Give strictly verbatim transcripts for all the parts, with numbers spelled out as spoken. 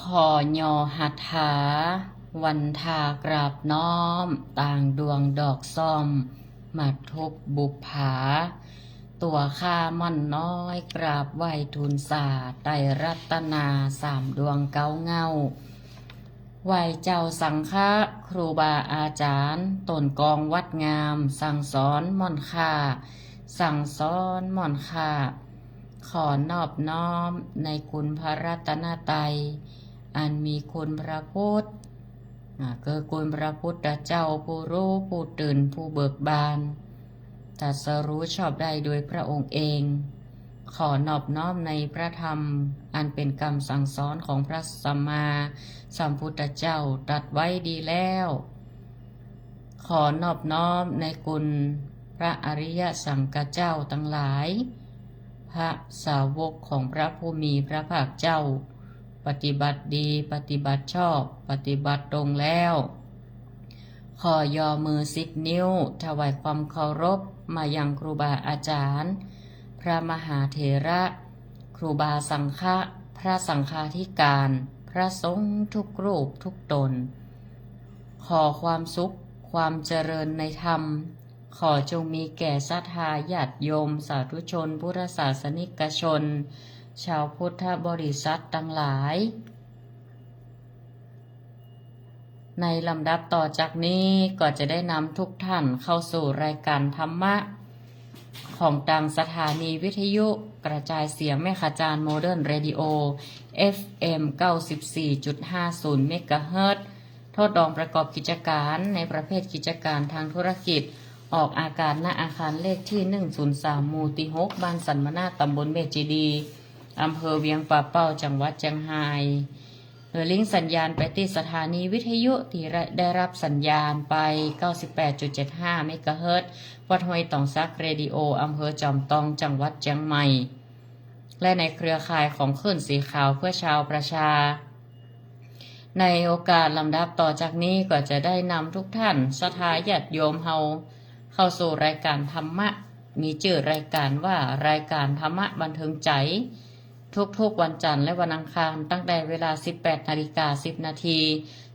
ขอยอหัตถา วันทากราบน้อม ต่างดวงดอกส้ม หมากทุบบุปผา ตั๋วข้าม่อนน้อย กราบไหว้ทูลสา ไตรรัตนา สามดวงเก๊าเหง้า ไหว้เจ้าสังฆะ ครูบาอาจ๋ารย์ ต้นกองวัดงาม สั่งสอนม่อนข้า สั่งสอนม่อนข้า ขอนอบน้อมในคุณพระรัตนตรัย อันมีคุณพระพุทธ อ่า คือคุณพระพุทธเจ้าผู้รู้ ผู้ตื่น ผู้เบิกบาน ตรัสรู้ชอบได้โดยพระองค์เอง ขอนอบน้อมในพระธรรม อันเป็นคำสั่งสอนของพระสัมมาสัมพุทธเจ้าตรัสไว้ดีแล้ว ขอนอบน้อมในคุณพระอริยสังฆเจ้าตังหลาย พระสาวกของพระผู้มีพระภาคเจ้า ปฏิบัติดี ปฏิบัติชอบ ปฏิบัติตรงแล้ว ขอยอมือสิบนิ้ว ถวายความเคารพมายังครูบาอาจ๋ารย์ พระมหาเถระ ครูบาสังฆะ พระสังฆาธิการ พระสงฆ์ทุกรูปทุกตน ขอความสุข ความเจริญในธรรม ขอจงมีแก่ศรัทธาญาติโยม สาธุชน พุทธศาสนิกชน ชาวพุทธบริษัทตังหลาย ในลำดับต่อจากนี้ก็จะได้นำทุกท่านเข้าสู่รายการธรรมะ ของตางสถานีวิทยุกระจายเสียงแม่ขจาร Modern Radio เอฟเอ็ม เก้าสิบสี่จุดห้าศูนย์ เมกะเฮิรตซ์ ทดลองประกอบกิจการในประเภทกิจการทางธุรกิจ ออกอากาศ ณ อาคารเลขที่ หนึ่งศูนย์สาม หมู่ตี้หก บ้านสันมะนาด ตำบลแม่เจดีย์ อำเภอเวียงป่าเป้า จังหวัดเจียงฮาย โดยลิงก์สัญญาณไปตี้สถานีวิทยุตี้ได้รับสัญญาณไป เก้าสิบแปดจุดเจ็ดห้า เมกะเฮิรตซ์ วัดห้วยตองสักเรดิโอ อำเภอจอมตอง จังหวัดเจียงใหม่ และในเครือข่ายของคลื่นสีขาวเพื่อชาวประชา ในโอกาสลำดับต่อจากนี้ก็จะได้นำทุกท่าน ศรัทธาญาติโยมเฮา เข้าสู่รายการธรรมะ มีจื้อรายการว่ารายการธรรมะบันเทิงใจ๋ ทุกๆวันจันทร์และวันอังคาร ตั้งแต่เวลา สิบแปดนาฬิกาสิบนาที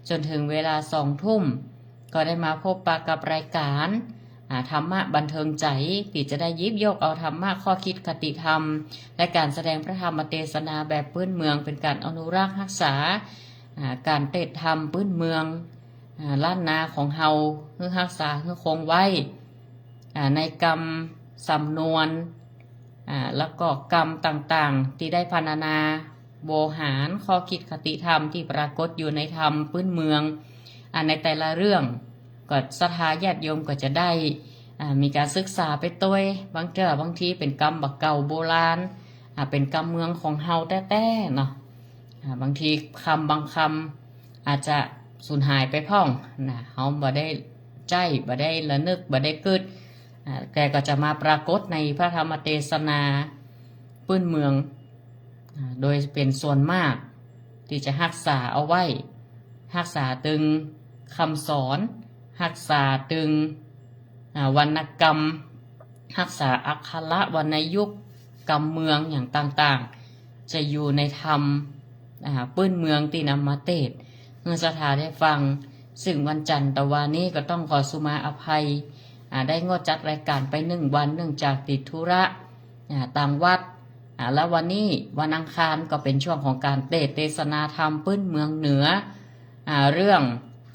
จนถึงเวลา สองทุ่ม ก็ได้มาพบปะกับรายการ อ่า ธรรมะบันเทิงใจ๋ ตี้จะได้หยิบยกเอาธรรมะ ข้อคิดคติธรรม และการแสดงพระธรรมเตสนาแบบพื้นเมือง เป๋นการอนุรักษ์ฮักษา อ่า การเตสน์ธรรมพื้นเมือง อ่า ล้านนาของเฮา หื้อฮักษา หื้อคงไว้ อ่า ในกำสำนวน อ่า แล้วก็กำต่างๆ ตี้ได้พรรณนา โวหาร ข้อคิดคติธรรมตี้ปรากฏอยู่ในธรรมพื้นเมือง อ่า ในแต่ละเรื่อง ก็ศรัทธาญาติโยมก็จะได้ อ่า มีการศึกษาไปตวย บางเตื้อบางทีเป๋นกำบ่าเก่าโบราณ อ่า เป๋นกำเมืองของเฮาแต๊ๆ เนาะ อ่า บางทีกำบางกำอาจจะสูญหายไปพ่องนะ เฮาบ่ได้ใจ๊ บ่ได้ระนึก บ่ได้กึ๊ด อ่า แต่ก็จะมาปรากฏในพระธรรมเตสนาพื้นเมือง อ่า โดยเป๋นส่วนมาก ตี้จะฮักษาเอาไว้ ฮักษาตึงกำสอน ฮักษาตึง อ่า วรรณกรรม ฮักษาอักขระวรรณยุกต์ กำเมืองอย่างต่างๆ จะอยู่ในธรรม อ่า พื้นเมืองตี้นำมาเตสน์ หื้อศรัทธาได้ฟัง ซึ่งวันจันทร์ตะวานี้ก็ต้องขอสุมาอภัย อ่า ได้งดจัดรายการไปหนึ่งวัน เนื่องจากติดธุระ อ่า ตางวัด อ่า แล้ววันนี้วันอังคารก็เป๋นช่วงของการเตสน์เตสนาธรรมพื้นเมืองเหนือ อ่า เรื่อง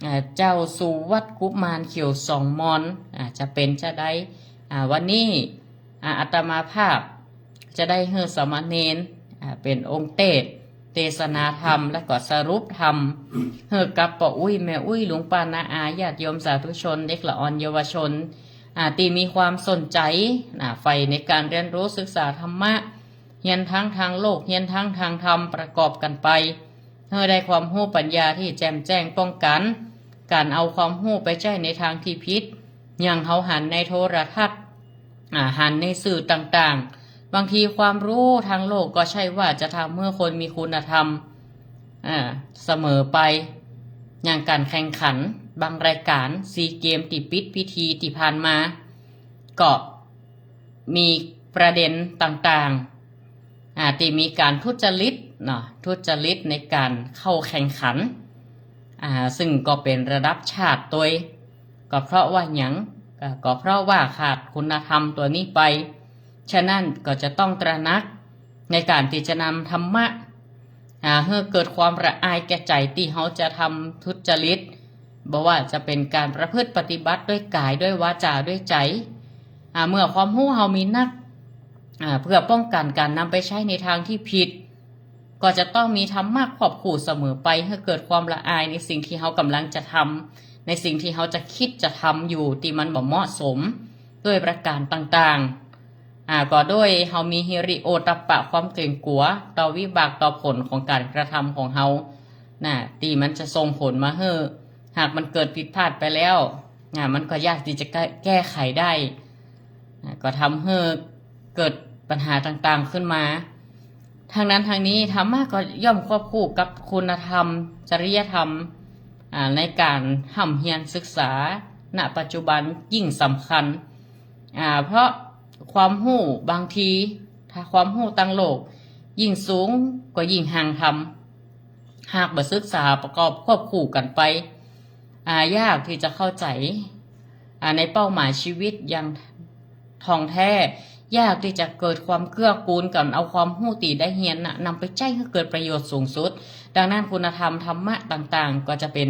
อ่า เจ้าสุวัตกุมารเขียวสองมอน อ่า จะเป๋นจาใด อ่า วันนี้ อ่า อาตมาภาพจะได้หื้อสามเณร อ่า เป๋นองค์เตสน์เตสนาธรรม และก็สรุปธรรม หื้อกับป้ออุ๊ยแม่อุ๊ย ลุงป้าน้าอา ญาติโยมสาธุชน เด็กละอ่อนเยาวชน อ่า ตี้มีความสนใจ๋ อ่า ใฝ่ในการเฮียนฮู้ศึกษาธรรมะ เฮียนตึงตางโลก เฮียนตึงตางธรรมประกอบกั๋นไป หื้อได้ความฮู้ปัญญาตี้แจ่มแจ้งป้องกั๋น ก๋านเอาความฮู้ไปใจ๊ในตางตี้ผิด อย่างเฮาหันในโทรทัศน์ อ่า หันในสื่อต่างๆ บางทีความฮู้ตางโลกก็ใจ้ว่าจะทำหื้อคนมีคุณธรรม อ่า เสมอไป อย่างก๋านแข่งขันบางรายก๋าน ซีเกมตี้ปิดพิธีตี้ผ่านมา ก็มีประเด็นต่างๆ อ่า ตี้มีก๋านทุจริต เนาะ ทุจริตในก๋านเข้าแข่งขัน อ่า ซึ่งก็เป๋นระดับชาติตวย ก็เพราะว่าหยัง ก็ ก็เพราะว่าขาดคุณธรรมตั๋วนี้ไป ฉะนั้นก็จะต้องตระหนักในก๋านตี้จะนำธรรมะ อ่า หื้อเกิดความละอายแก่ใจ๋ตี้เฮาจะทำทุจริต บ่ว่าจะเป๋นก๋านประพฤติปฏิบัติด้วยก๋าย ด้วยวาจา ด้วยใจ๋ อ่า เมื่อความฮู้เฮามีนัก อ่า เพื่อป้องกั๋นก๋านนำไปใจ๊ในตางตี้ผิด ก็จะต้องมีธรรมะควบคู่เสมอไป หื้อเกิดความละอายในสิ่งตี้เฮาก่ำลังจะทำ ในสิ่งตี้เฮาจะกึ๊ดจะทำอยู่ตี้มันบ่เหมาะสม ด้วยประก๋านต่างๆ อ่า ก็โดยเฮามีฮิริโอตตัปปะความเกรงกั๋วต่อวิบากต่อผลของก๋านกระทำของเฮา น่ะ ตี้มันจะส่งผลมาหื้อ หากมันเกิดผิดพลาดไปแล้ว อ่า มันก็ยากตี้จะแก้ แก้ไขได้ อ่า ก็ทำหื้อเกิดปัญหาต่างๆ ขึ้นมา ทั้งนั้นทั้งนี้ธรรมะก็ย่อมควบคู่กับคุณธรรม จริยธรรม อ่า ในก๋านฮ่ำเฮียนศึกษา ณ ปัจจุบันยิ่งสำคัญ อ่า เพราะความฮู้บางที ถ้าความฮู้ตางโลกยิ่งสูงก็ยิ่งห่างธรรม หากบ่ศึกษาประกอบควบคู่กั๋นไป อ่า ยากตี้จะเข้าใจ๋ อ่า ในเป้าหมายชีวิตอย่างถ่องแท้ ยากตี้จะเกิดความเกื้อกูลกั๋น เอาความฮู้ตี้ได้เฮียนน่ะ นำไปใจ๊หื้อเกิดประโยชน์สูงสุด ดังนั้นคุณธรรมธรรมะต่างๆ ก็จะเป๋น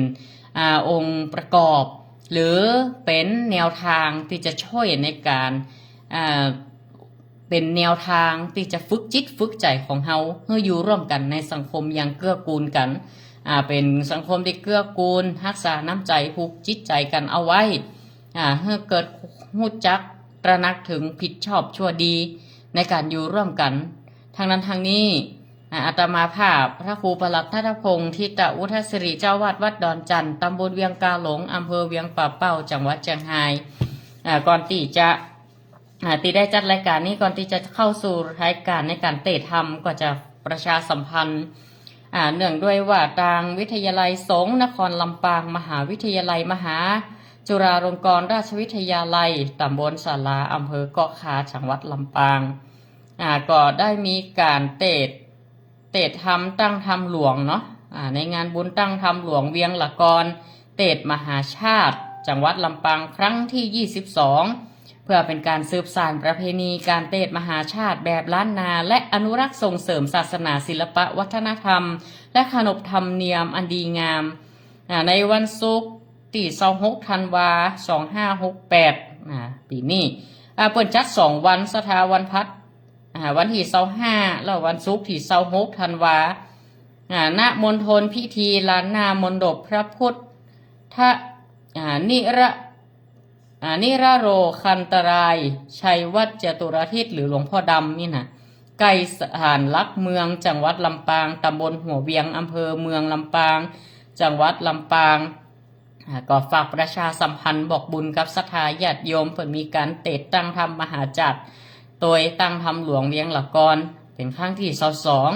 อ่า องค์ประกอบ หรือเป๋นแนวตางตี้จะจ้วยในก๋าน อ่า เป๋นแนวตางตี้จะฝึกจิตฝึกใจ๋ของเฮา หื้ออยู่ร่วมกั๋นในสังคมอย่างเกื้อกูลกั๋น อ่า เป๋นสังคมตี้เกื้อกูล ฮักษาน้ำใจ๋ผูกจิตใจ๋กั๋นเอาไว้ อ่า หื้อเกิดฮู้จักตระหนักเถิงผิดชอบชั่วดีในก๋านอยู่ร่วมกั๋น ทั้งนั้นทั้งนี้ อ่า อาตมาภาพพระครูประหลัดณัฐพงษ์ ทิตะวุฒสิริ เจ้าอาวาสวัดดอนจั่น ตำบลเวียงกาหลง อำเภอเวียงป่าเป้า จังหวัดเจียงฮาย อ่า ก่อนตี้จะ อ่า ตี้ได้จัดรายก๋านนี้ ก่อนตี้จะเข้าสู่รายก๋านในก๋านเตศน์ธรรม ก็จะประชาสัมพันธ์ อ่า เนื่องด้วยว่าตางวิทยาลัยสงฆ์นครลำปาง มหาวิทยาลัยมหาจุฬาลงกรณราชวิทยาลัย ตำบลศาลา อำเภอเกาะคา จังหวัดลำปาง อ่า ก็ได้มีก๋านเตศน์ เตศน์ธรรมตั้งธรรมหลวงเนาะ อ่า ในงานบุญตั้งธรรมหลวงเวียงละกอน เตศน์มหาชาติ จังหวัดลำปาง ครั้งตี้ยี่สิบสอง เพื่อเป๋นก๋านสืบสานประเพณีก๋านเตศน์มหาชาติแบบล้านนา และอนุรักษ์ส่งเสริมศาสนา ศิลปะวัฒนธรรม และขนบธรรมเนียมอันดีงาม อ่า ในวันศุกร์ตี้ซาวหกธันวา สองห้าหกแปด อ่า ปี๋นี้ อ่า เปิ้นจัดสองวัน ศรัทธาวันพัด อ่า วันตี้ซาวห้า แล้ววันศุกร์ตี้ซาวหกธันวา อ่า ณ มณฑลพิธีลานหน้ามณฑปพระพุทธ อ่า นิระ อ่า นิรโรคันตราย ชัยวัฒน์จตุรทิศ หรือหลวงพ่อดำนี่นะ ใก้ศาลหลักเมือง จังหวัดลำปาง ตำบลหัวเวียง อำเภอเมืองลำปาง จังหวัดลำปาง อ่า ก็ฝากประชาสัมพันธ์บอกบุญกับศรัทธาญาติโยม เปิ้นมีก๋านเตศน์ตั้งธรรมมหาชาติ โตยตั้งธรรมหลวงเวียงละกอน เป๋นครั้งตี้ซาวสอง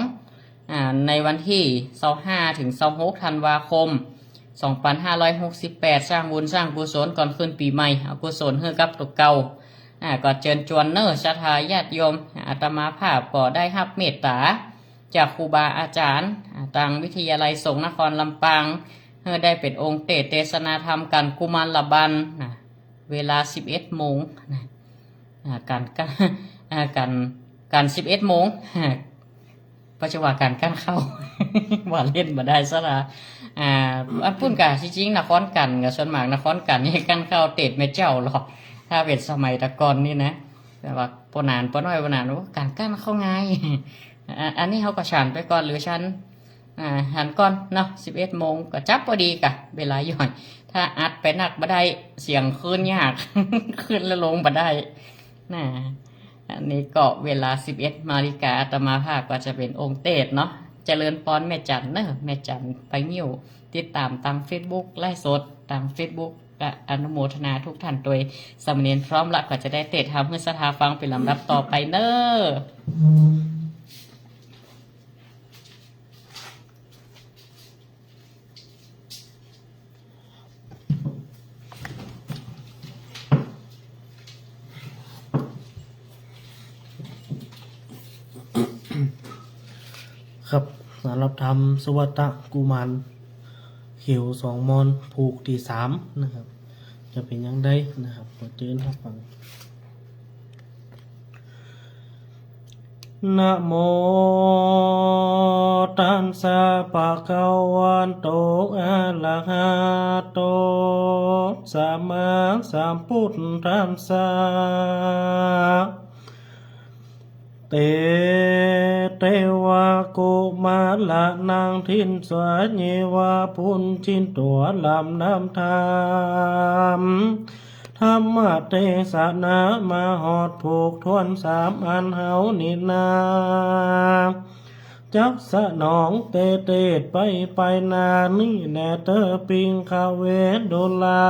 อ่า ในวันตี้ซาวห้าถึงซาวหกธันวาคม สองปันห้าร้อยหกสิบแปด สร้างบุญสร้างกุศลก่อนขึ้นปี๋ใหม่ เอากุศลหื้อกับตั๋วเก่า อ่า ก็เจิญจวนเน่อศรัทธาญาติโยม อาตมาภาพก็ได้ฮับเมตต๋าจากครูบาอาจ๋ารย์ อ่า ตางวิทยาลัยสงฆ์นครลำปาง หื้อได้เป๋นองค์เตศน์เตสนาธรรมก๋านกุมารบาลนะ เวลาสิบเอ็ดโมงนะ อ่า ก๋าน อ่า ก๋าน ก๋านสิบเอ็ดโมง ปัจจุบันก๋านก้านข้าว ว่าเล่นบ่ได้ซะละ อ่า อันปุ้นกะ ตี้จริงนครกั๋นกะ ส่วนมากนครกั๋นนี่ก้านข้าวเตศน์แม่เจ้าหรอก ถ้าเป๋นสมัยตะก่อนนี่นะ แต่ว่าป้อหนานป้อน้อยป้อหนาน โอ้ ก๋านก้านข้าวง่าย อ่า อันนี้เฮาก็ฉันไปก่อน หรือฉัน อ่า ฉันก่อนเนาะ สิบเอ็ดโมงก็จับพอดีกะ เวลาย่อย ถ้าอัดไปนักบ่ได้ เสียงขึ้นยาก ขึ้นแล้วลงบ่ได้ นะ อันนี้ก็เวลาสิบเอ็ดนาฬิกา อาตมาภาพก็จะเป๋นองค์เตศน์เนาะ เจริญปอนแม่จันเน่อ แม่จันไปงิ้ว ติดต๋ามตางเฟซบุ๊กไลฟ์สด ตางเฟซบุ๊ก ก็อนุโมทนาทุกท่านโตย สามเณรพร้อมละก็จะได้เตศน์ธรรมหื้อศรัทธาฟังเป๋นลำดับต่อไปเน่อ ครับ สำหรับธรรมสุวัตตกุมารเขียวสองมอนผูกตี้สามนะครับ จะเป๋นอย่างใดนะครับ ขอเจิญฮับฟัง นะโมตัสสะ ภะคะวะโต อะระหะโต สัมมาสัมพุทธัสสะ เต เตวะ กุมาระนัง ทินสา เยวะ ปุญญินตั๋ว ลำนำธรรม ธรรมเตสนามาฮอดผูกถ้วนสามอันเฮานี้นา จักสนองเตเตศไปไปนานี้แลเตอ ปิงคะเวสดุลา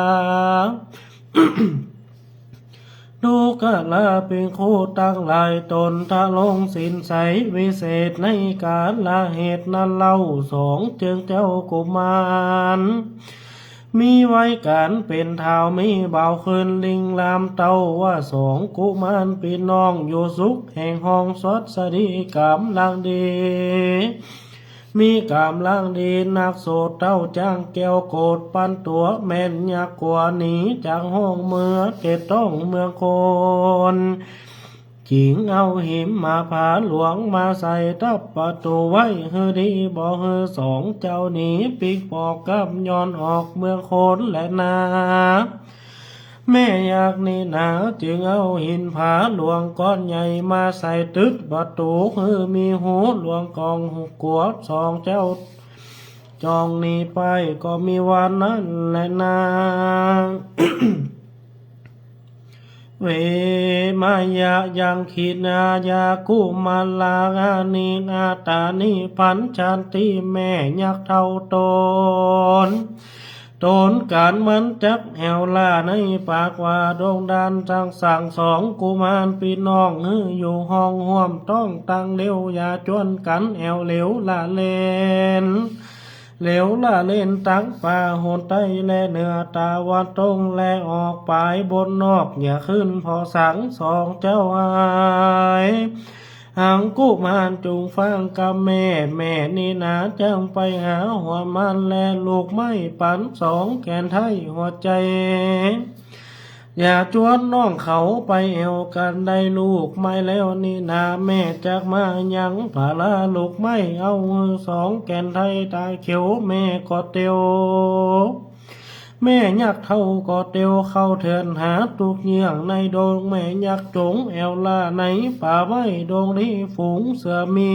ดูกราภิกขุตังหลายต๋น ทรงศีลใสวิเศษในกาละเหตุนั้นเล่า สองจึงเจ้ากุมาร มีวัยก๋านเป๋นถ่าว มีบ่าวคืนลิงลามเต้า ว่าสองกุมารปี้น้องอยู่สุขแห่งห้องสวัสดีก๋ำลังดี มีก๋ำลังดีนักโสดเต้า จ้างแก้วโกศปันตั๋ว แม่นยักษ์กั๋วหนีจากห้องเมือ เขตต้องเมืองคน จึงเอาหิมมาผาหลวงมาใส่ทับประตู๋ไว้ หื้อดีบ่หื้อสองเจ้าหนีปิ๊กปอกกำย้อนออกเมืองคนแลนา แม่ยักษ์นี้นาจึงเอาหินผาหลวงก้อนใหญ่มาใส่ตึ๊ดประตู๋ หื้อมีฮูหลวงกองหุกกวบ สองเจ้าจ้องหนีไปก็มีวันนั้นแลนา เวมายะยังขีณายากุมารานินาตานิปัญจันติ แม่ยักษ์เฒ่าต๋น ต๋นกั๋นมันจักแอ่วหล้าในปากว่า ดงดันตังสังสองกุมารปี้น้อง หื้ออยู่ห้องฮ่วมต้องตังเดียว อย่าจวนกั๋นแอ่วเหลวละเล่น เหลวละเล่นตังป่าหนใต้และเหนือตะวันตก และออกไปบนนอก อย่าขึ้นผ่อสังสองเจ้าเอ๋ย อังคุมานจุ่งฟังกำแม่ แม่นี้นาจักไปหาหัวมันและลูกไม้ปันสองแก่นไท้หัวใจ๋ อย่าจวนน้องเขาไปแอ่วกั๋นได้ลูกไม้แล้วนี้นา แม่จักมายังผาลาลูกไม้ เอาหื้อสองแก่นไท้ต๋าเขียว แม่ก็เตียว แม่ยักษ์เฒ่าก็เตียวเข้าเถินหาตุ๊กเยื่องในดง แม่ยักษ์จงแอ่วหล้าในป่าไม้ดงนี้ ฝูงเสือหมี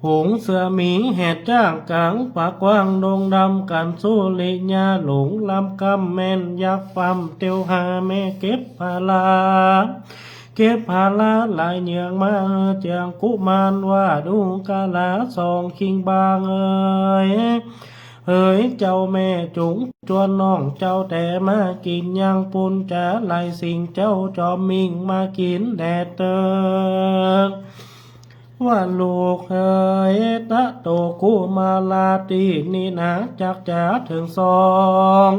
ฝูงเสือหมีแหดจ้างก๋างป่ากว้างดงดำ กั๋นสุริยาหลงลำกำ แม่นยักษ์ปำเตียวหา แม่เก็บผาลา เก็บผาลาหลายเหยื่องมา เจืองกุมารว่า ดูกราสองคิงบางเอ๋ย เหยเจ้าแม่จุงจวนน้องเจ้าแต่มากิ๋นยังปุ้นจ๋า หลายสิ่งเจ้าจอมมิ่งมากิ๋นแด่เติง ว่าลูกเหย ตะโตกุมาราตี้นี้นาจักจ๋าเถิงสอง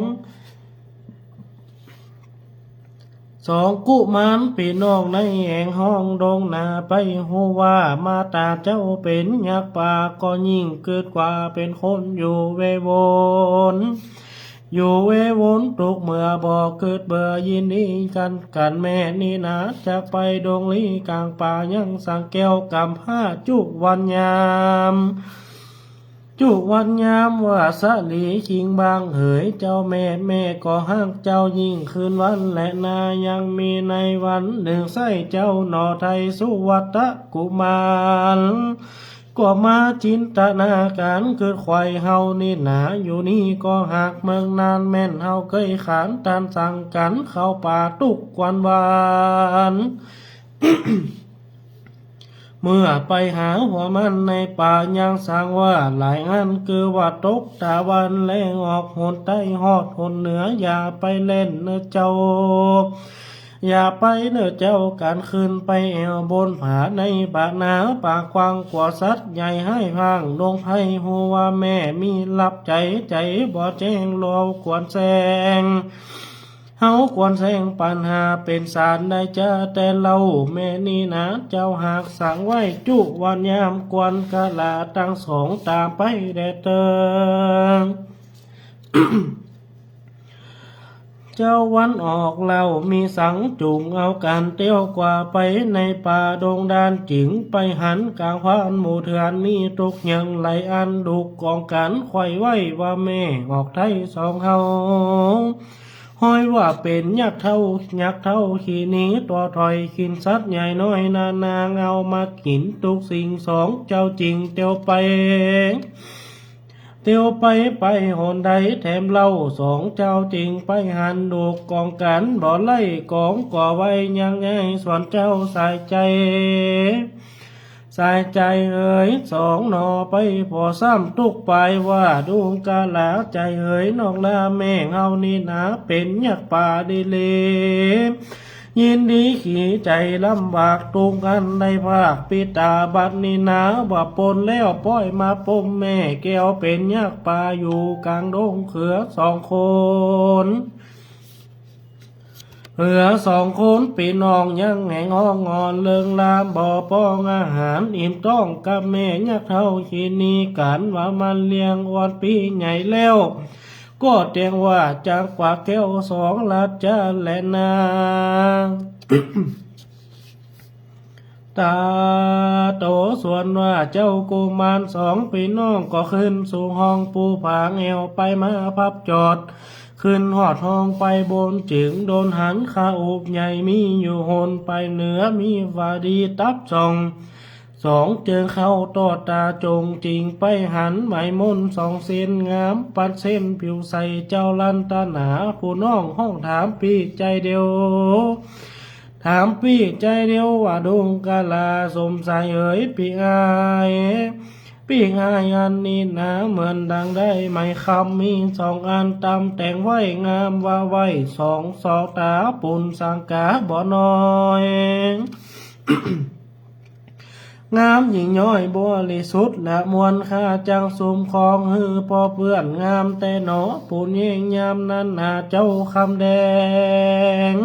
สองกุมารปี้น้องในแอ่งห้องดงนา ไปฮู้ว่ามาต๋าเจ้าเป๋นยักษ์ป่า ก็ยิ่งกึ๊ดกว่าเป๋นคนอยู่เววน อยู่เววนตุ๊กเมื่อบ่กึ๊ดเบื่อยินดีกั๋น กั๋นแม่นี้นาจักไปดงลี้ก๋างป่า ยังสังแก้วกำผ้าจุวันยาม จุวันยามว่าสะหลีคิงบางเหย เจ้าแม่แม่ก็ฮักเจ้ายิ่งคืนวันแลนา ยังมีในวันนึ่งใส้เจ้าหน่อไท้สุวัตตกุมาร ก็มาจินตนาก๋านกึ๊ดใค่เฮานี้นา อยู่นี้ก็หากเมืองนาน แม่นเฮาเกยขานต้านสั่งกั๋นเข้าป่าตุ๊กวันวาน เมื่อไปหาหัวมันในป่ายังสังว่าหลายอัน คือว่าตกตะวันแลงออกหนใต้ฮอดหนเหนือ อย่าไปเล่นเน่อเจ้า อย่าไปเน่อเจ้า กั๋นขึ้นไปแอ่วบนผาในป่าหนา ป่ากว้างกว่าสัตว์ใหญ่ฮ้ายพร้าง ดงไพร่ฮู้ว่าแม่มีลับใจ๋ ใจ๋บ่แจ้งลาวควรแซง เฮาควรแสงปั๋ญหาเป๋นสารได้จาแต่เล่า แม่นี้นาเจ้าหากสังไว้จุวันยาม ควรกะละตังสองต๋ามไปแด่เต๊อะ เจ้าวันออกเล่ามีสัง จุ่งเอากั๋นเตียวกว่าไปในป่าดงดาน จึงไปหันก๋างพรานหมู่เถื่อน มีตุ๊กเยิงหลายอัน ดุก๋องกั๋นไขว่ไว้ว่าแม่ออกไถ่สองเฮา ฮ้อยว่าเป๋นยักษ์เฒ่า ยักษ์เฒ่าขี้หนี ตั๋วถอยกิ๋นสัตว์ใหญ่น้อย นานางเอามากิ๋นตุ๊กสิ่ง สองเจ้าจึงเตียวไป เตียวไป ไปหนใดแถมเล่า สองเจ้าจึงไปหัน ดุก๋องกั๋นบ่ไล่ก๋องก่อไว้ยังไง ส่วนเจ้าสายใจ๋ สายใจ๋เหย สองหน่อไปผ่อซ้ำตุ๊กปายว่า ดูกะละใจ๋เหย นอกละแม่เฮานี้นาเป๋นยักษ์ป่าดีหลี ยินดีขี้ใจ๋ลำบากตุ๊กอันได้พรากปิต๋า บัดนี้นาว่าป๊นแล้ว ป้อยมาปมแม่แก้วเป๋นยักษ์ป่าอยู่ก๋างดง เหลือสองคน เหลือสองคนปี้น้องยังแหงฮ้องงอนเลิงลาม บ่ป้องอาหารอิ่มต๊องกับแม่ยักษ์เฒ่าขี้หนี กั๋นว่ามันเลี้ยงอ่อนปี้ใหญ่แล้ว ก็แจ้งว่าจักกว่าแก้วสองราชาแลนา ต๋าโต ส่วนว่าเจ้ากุมารสองปี้น้องก็ขึ้นสู่ห้องปูผาง แอ่วไปมาพับจอด ขึ้นฮอดห้องไปบน จึงโดนหันคาอุบใหญ่ มีอยู่หนไปเหนือ มีวาดีตับส่อง สองเจิงเข้าตอดต๋าจ๋ง จึงไปหันไหมมนต์สองเส้น งามปัดเส้นผิวใส เจ้าลันตนาผู้น้องฮ้องถามปี้ใจ๋เดียว ถามปี้ใจ๋เดียวว่า ดูกะละสมสายเอ๋ยปี้อ้าย ปี้อ้ายอันนี้นาเหมือนดังได้ไหมคำ มีสองอันตำแต่งไว้ งามว่าไว้สองสอต๋า ปุณณสังกาบ่น้อย งามยิ่งย้อยบริสุทธิ์ละมวล ข้าจักสุมครองหื้อผ่อเปื้อน งามแต๊หนอ ปุณณเยง ยามนั้นนาเจ้าคำแดง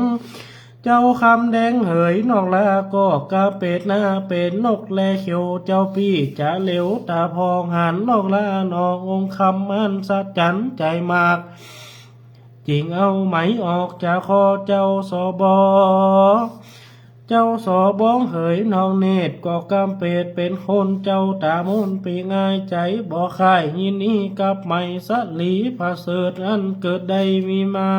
เจ้าคำแดงเหย นอกละก็กะเปตนาเป๋นนกแลเขียว เจ้าปี้จะเหลียวต๋าผ่องหัน นอกละหนอองค์คำอัศจรรย์ใจ๋มาก จึงเอาไหมออกจากคอเจ้าสบ เจ้าสบองเหย น้องเนตรก็กำเปตเป๋นคน เจ้าต๋ามนต์ปี้อ้ายใจ๋บ่ค่าย ยินดีกับไหมสะหลีประเสริฐอันเกิดได้มีมา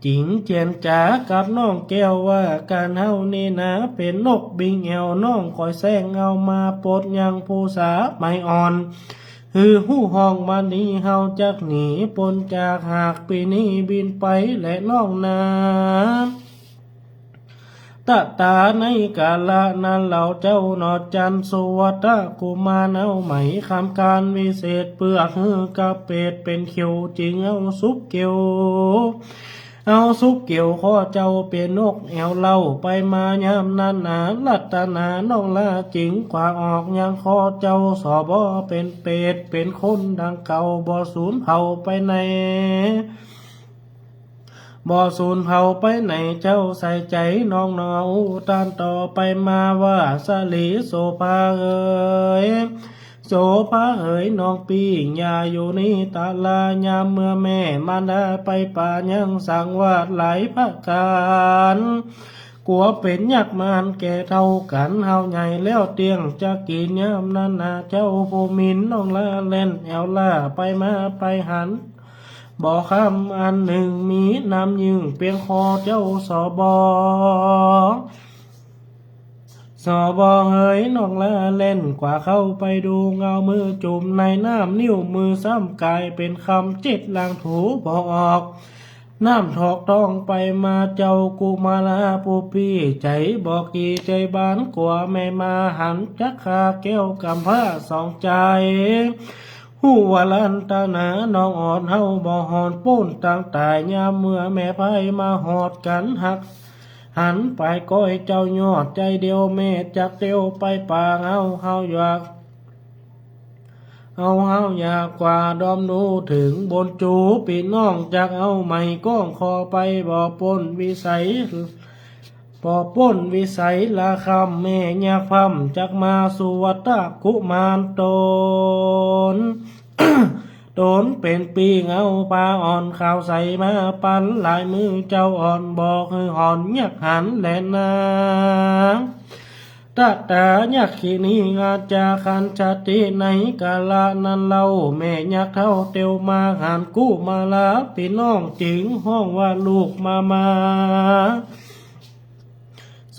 จึงเจียรจ๋ากับน้องแก้วว่า ก๋านเฮานี้นาเป๋นนกบินแอ่ว น้องคอยแซงเอามาปดยังผู้สามัยอ่อน หื้อฮู้ฮ้องมานี้ เฮาจักหนีป๊นจากหากปี้นี้บินไปแลน้องนา ตะต๋าในกาละนั้นเหล่าเจ้าหนอจันทร์สุวัตตะกุมาร เอาไหมคำก๋านวิเศษเปื้อกหื้อกะเปตเป๋นเขียว จึงเอาสุบเกี่ยว เอาสุบเกี่ยวคอเจ้าเป๋นนกแอ่วเล่า ไปมายามนั้นนา รัตนาน้องละจึงขวาออกยังคอเจ้าสบ เป๋นเปตเป๋นคนดังเก่า บ่สูญเผ่าไปไหน บ่สูญเผ่าไปไหนเจ้าใส่ใจ๋น้องหนอ อู้ต้านต่อไปมาว่า สะหลีโสภาเอ๋ย โสภาเอ๋ยน้องปี้ อย่าอยู่นี้ตะลา ยามเมื่อแม่มารดาไปป่ายังสังวาสหลายประก๋าน กั๋วเป๋นยักษ์มารแก่เฒ่ากั๋น เฮาใหญ่แล้วเตี้ยงจะกิ๋น ยามนั้นนาเจ้าผู้หมิ่น น้องละแล่นแอ่วล่าไปมาไปหัน บ่อคำอันนึ่งมีน้ำยึ่งเปียงคอเจ้าสบ สบเหย น้องละแล่นกว่าเข้าไปดู เอามือจุ่มในน้ำ นิ้วมือซ้ำก๋ายเป๋นคำ เจ็ดลางถูบ่ออก น้ำถอกต้องไปมา เจ้ากุมาราผู้ปี้ใจ๋บ่กี่ใจ๋บาน กั๋วแม่มาหันจักฆ่าแก้วก๋ำพร้าสองใจ๋ ฮู้ว่าลันตนาน้องอ่อนเฮาบ่หอนป๊นตางต๋าย ยามเมื่อแม่ไพร่มาหอดกั๋นหัก หันปายก้อยเจ้ายอดใจ๋เดียว แม่จักเตียวไปป่าเฮา เฮาอยาก เอาเฮาอยากกว่าดอมดูเถิงบุญจู ปี้น้องจักเอาไหมก้องคอไป บ่ป๊นวิสัย บ่ป๊นวิสัยละคำ แม่ยักษ์พร่ำจักมาสุวัตตะกุมารต๋น ต๋นเป๋นปี้เอาผ้าอ่อนขาวใสมาปัน ลายมือเจ้าอ่อนบอกหื้อหอนยักหันแลนา ตะตายักขินีอาจาคัญชาติ ในกาละนั้นเล่า แม่ยักษ์เฒ่าเตียวมาหันกุมาราปี้น้อง จึงฮ้องว่าลูกมามา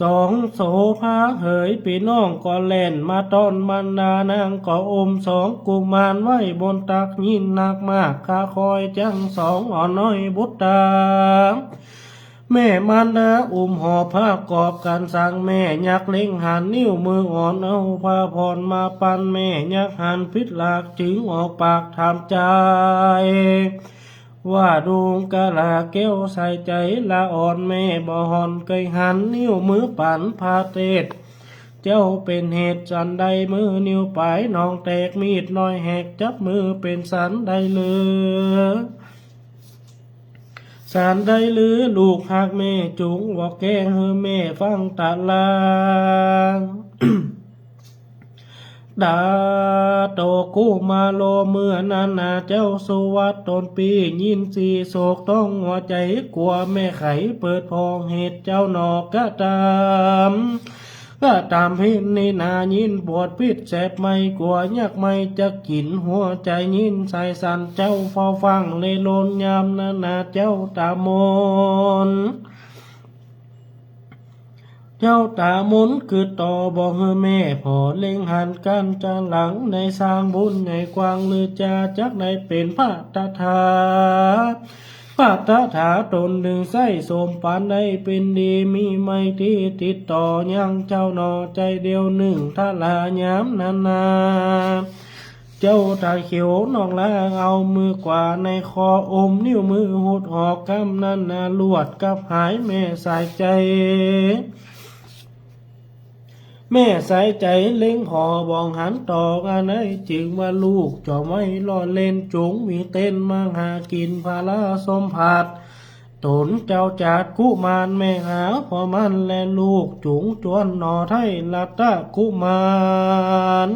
สองโสภาเหย ปี้น้องก็แล่นมาต้อน มารดานางก็อุ้มสองกุมารไว้บนตัก ยินนักมากข้าคอยจั้งสองอ่อนน้อยบุตรา แม่มารดาอุ้มหอบผ้ากอบกันสัง แม่ยักษ์เล็งหันนิ้วมืออ่อน เอาผ้าผ่อนมาปัน แม่ยักษ์หันผิดหลากจึงออกปากถามจาย ว่าดูกาละแก้วใสใจ๋ละอ่อน แม่บ่ห่อนเกยหันนิ้วมือปันพาเตศ เจ้าเป๋นเหตุสันใด มือนิ้วป๋ายน้องแตก มีดน้อยแหกจับมือเป๋นสันใดลือ สันใดลือลูกฮักแม่ จุ่งบอกแก้หื้อแม่ฟังตะลาง ดาโตกุมาโร เมื่อนั้นนาเจ้าสุวัตตนปี้ ยินสีโศกต้องหัวใจ๋ กั๋วแม่ไขเปิดผ่องเหตุเจ้าหนอกระตำ กระตำเห็นนี่นา ยินปวดพิษแสบไหม้ กั๋วยักษ์ไหม้จักกิ๋นหัวใจ๋ ยินสายสั่นเจ้าเฝ้าฟังเลโลน ยามนั้นนาเจ้าตามน เจ้าตามนกึ๊ดต่อบอกหื้อแม่ผ่อ เล็งหันกั๋นจาหลัง ได้สร้างบุญใหญ่กว้างลือจา จักได้เป๋นพระตถา พระตถาตนหนึ่งไส้สมปานได้เป๋นดี มีไมตรีติดต่อยังเจ้าหนอใจ๋เดียวนึ่ง ทะลายามนั้นนา เจ้าตาเขียวนอกลาเอามือกว่าในคอ อมนิ้วมือหุดหอกกำนั้นนา ลวดกับหายแม่สายใจ๋ แม่สายใจ๋เล็งผ่อบ่องหันต่ออันใด จึงว่าลูกจ่อไว้ล่อเล่น จุ๋งวิ่งเต้นมาหากิ๋นพาลาสมผัส ตนเจ้าจัดกุมารแม่หาผ่อมันและลูก จุ๋งจวนหน่อไท้รัตตะกุมาร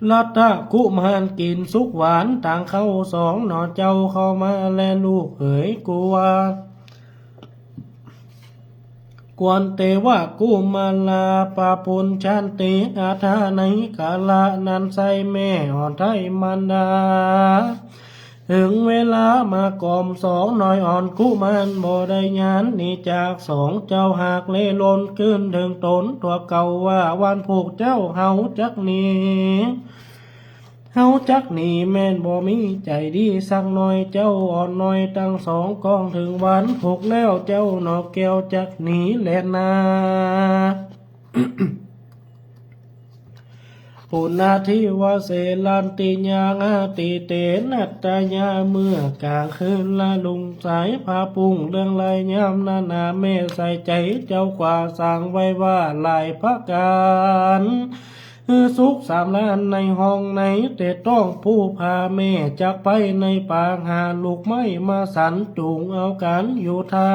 รัตตะกุมารกิ๋นสุกหวาน ตางเข้าสองหน่อเจ้าเข้ามาและลูกเหยกั๋ว กวนเตวะกุมาราปะปุญชันติ อาทาในกาละนั้นไส้แม่อ่อนไท้มารดา เถิงเวลามาก่อมสองน้อยอ่อนกุมารบ่ได้ยานหนีจากสองเจ้าหากเลโลนขึ้นเถิงตนตั๋วเก่าว่าวันผูกเจ้าเฮาจักหนี เฮาจักหนีแม่นบ่มีใจ๋ดีสักหน่อย เจ้าอ่อนน้อยตังสองก้องเถิงวันผูกแล้วเจ้าหนอแก้วจักหนีแลนา ปุณณาทิวเสรันติญาอาติเตนัตตยา เมื่อกลางคืนละลุ่งสายผ้าปุ้งเรืองไลยามนั้นนา แม่ใส่ใจ๋เจ้ากว่าสั่งไว้ว่าหลายประก๋าน หื้อสุขสามล้านในห้องใน แต่ต้องผู้พาแม่จักไปในป่าหาลูกไม้มาสัน จุ่งเอากั๋นอยู่ท่า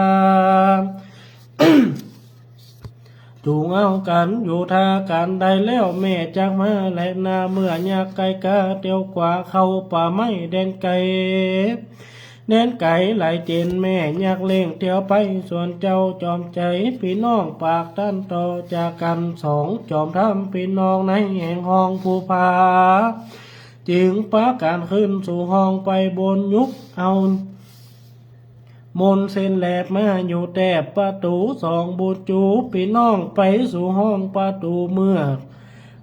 จุ่งเอากั๋นอยู่ท่า กั๋นได้แล้วแม่จักมาแลนา เมื่อยักษ์ไก่กาเตียวกว่าเข้าป่าไม้แดนไก๋ แดนไก๋หลายเจ๋น แม่ยักษ์เร่งเตียวไป ส่วนเจ้าจอมใจ๋ปี้น้องปากตันต่อจากกั๋น สองจอมธรรมปี้น้องในแห่งห้องผู้พา จึงปากั๋นขึ้นสู่ห้องไปบน ยุกเอามนเส้นแหลบมาอยู่แตบประตู๋ สองบุตรจู๋ปี้น้องไปสู่ห้องประตู๋ เมื่อ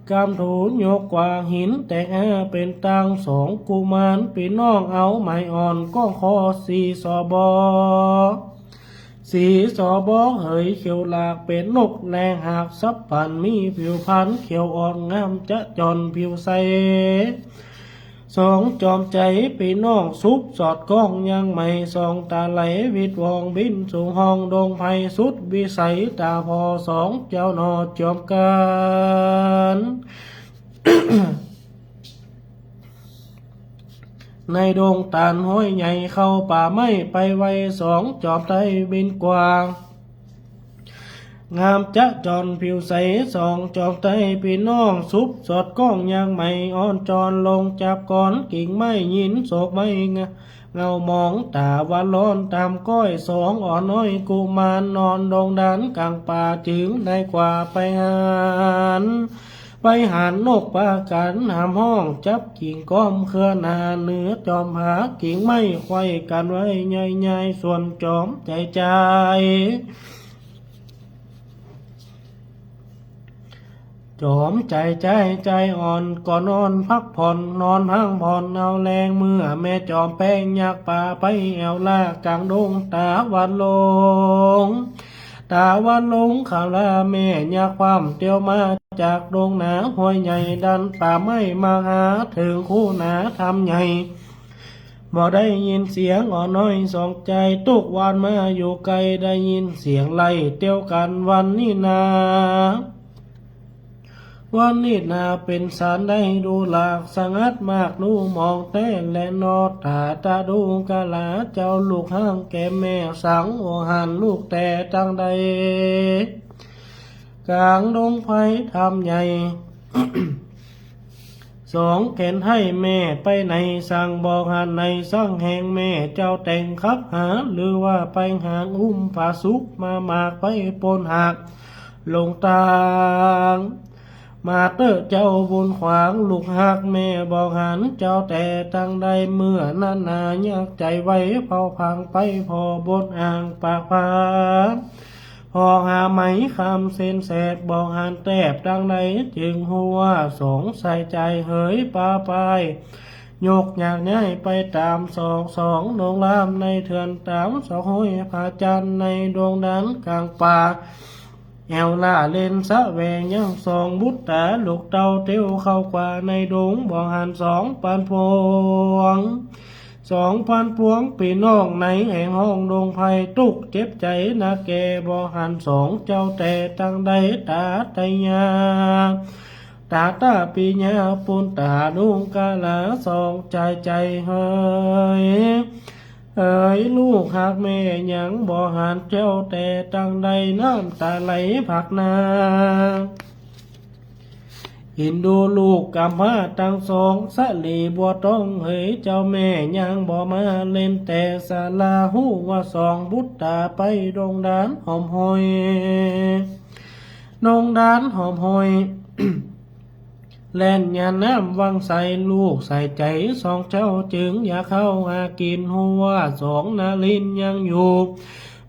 กำถูยกกว่าหินแตกห้าเป๋นตาง สองกุมารปี้น้องเอาไหมอ่อนก้องคอสีสบอ สีสบอเหยเขียวหลากเป๋นนกแลหากสับปัน มีผิวพรรณเขียวอ่อนงามจะจ่อนผิวใส สองจอมใจ๋ปี้น้องสุบสอดก้องยังไหม สองต๋าไหลวิดวองบินสู่ห้องดงไพรสุดวิสัย ต๋าผ่อสองเจ้าหนอจอมกั๋น ในดงตาลห้วยใหญ่เข้าป่าไม้ไปไว สองจอมไต้บินกว่า งามจะจอนผิวใส สองจอมไต้ปี้น้อง สุบสอดก้องยางไหม อ่อนจอนลงจับกอน กิ่งไม้ยินโศกไม้เงา เงาหมองต๋าวันร้อนต๋ามก้อย สองอ่อนน้อยกุมารนอนดงดานก๋างป่า จึงได้กว่าไปหาญ ไปหาญนกปากั๋นหามฮ้อง จับกิ่งก้อมเครือหนา เหนือจอมผากิ่งไม้ไขว้กั๋นไว้ ใหญ่ๆ ส่วนจอมใจ๋ใจ๋ จอมใจ๋ใจ๋ใจ๋อ่อน ก็นอนพักผ่อน นอนพักผ่อนเอาแฮง เมื่อแม่จอมแป้งยักษ์ป่าไปแอ่วล่า ก๋างดงต๋าวันลง ต๋าวันลงเขาลาแม่ยักษ์ความเตียวมาจากดงหนาห้วยใหญ่ ดันป่าไม้มาหาเถิงคูหนาถ้ำใหญ่ บ่ได้ยินเสียงอ่อนน้อยสองใจ๋ ตุ๊กวานมาอยู่ไกล ได้ยินเสียงไล่เตียวกั๋นวันนี้นา วันนี้นาเป๋นสันใดดูหลาก สงัดมากดูหมองแต๊แลนอ ต๋าตะดูกะลา เจ้าลูกฮักแก่แม่สัง โอหันลูกแต่ตังใด ก๋างดงไพรถ้ำใหญ่ สองแก่นไท้แม่ไปไหน สั่งบอกหันในสังแห่ง แม่เจ้าแต่งคับหา หรือว่าไปหาอุ้มผาสุก มาหมากไปปนหาก ลงตาง มาเต๊อะเจ้าบุญขวาง ลูกฮักแม่บอกหัน เจ้าแต่ตังใด เมื่อนั้นนายักษ์ใจ๋ไว เผาผลาญไปผ่อบนอ่างปากผา ผ่อหาไหมคำเส้นแสบ บอกหันแต๊ตังใด จึงฮู้ว่าสองใส่ใจ๋เหยปาไป ยกยากย้ายไปต๋ามสอง สองลงลามในเถื่อนต๋าม สองห้วยผาจันทน์ในดงดานก๋างป่า แอ่วล่าเล่นสะแหวงยังสองบุตต๋า ลูกเต้าเตียวเข้ากว่าในดง บอกหันสองปันปวง สองปันปวงปี้น้องในแห่งห้องดงไพร ตุ๊กเจ็บใจ๋นักแก่ บอกหันสองเจ้าแต่ตังใด ต๋าไตยา ต๋าตาปิญญา ปุณต๋านุกะลา สองใจ๋ใจ๋เหย เอ๋ยลูกฮักแม่ยังบอกหันเจ้าแต่ตังใด น้ำต๋าไหลพรากนา อินดูลูกก๋ำพร้าตังสอง สะหลีบัวตองเหยเจ้าแม่ยังบ่มาเล่นแต่ศาลา ฮู้ว่าสองบุตต๋าไปดงดานหอมหอย ดงดานหอมหอย แล่นยาน้ำวังใส ลูกใส่ใจ๋สองเจ้าจึงอยากเข้าหากิ๋น ฮู้ว่าสองนารินยังอยู่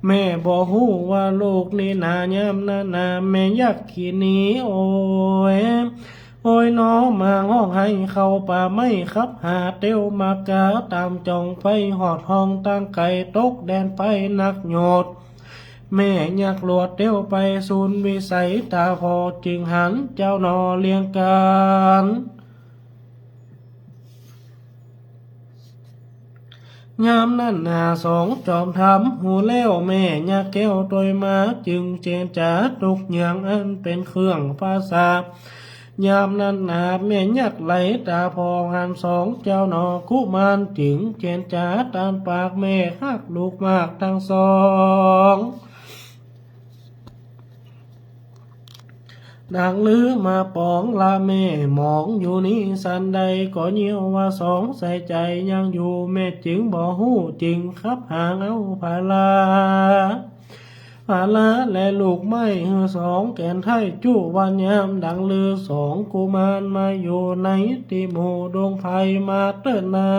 แม่บ่ฮู้ว่าลูกนี้หนายามนั้นนา แม่ยักษ์ขี้หนีโอ้ย โอ้ยหนอ มาฮ้องไห้เข้าป่าไม้ ขับหาเตียวมากา ต๋ามจ่องไปฮอดห้องตางไก๋ ตกแดนไปนักโยชน์ แม่ยักษ์หลวดเตียวไปสูญวิสัย ต๋าผ่อจึงหันเจ้าหนอเลียงกั๋น ยามนั้นนาสองจอมธรรมฮู้แล้ว แม่ยักษ์แก้วตวยมา จึงเจรจาตุ๊กเยืองอันเป๋นเครื่องภาษา ยามนั้นนาแม่ยักษ์ไหลต๋าผ่อหันสองเจ้าหนอ กุมารจึงเจรจาตานปาก แม่ฮักลูกมากตังสอง ดังลือมาป๋องละแม่หมองอยู่นี้สันใด ก็เยียะว่าสองใส่ใจ๋ยังอยู่ แม่จึงบ่ฮู้จึงขับหาเอาผาลา ผาลาและลูกไม้หื้อสองแก่นไท้จุวันยาม ดังลือสองกุมารมาอยู่ในตี้หมู่ดงไพร มาเต๊อะนา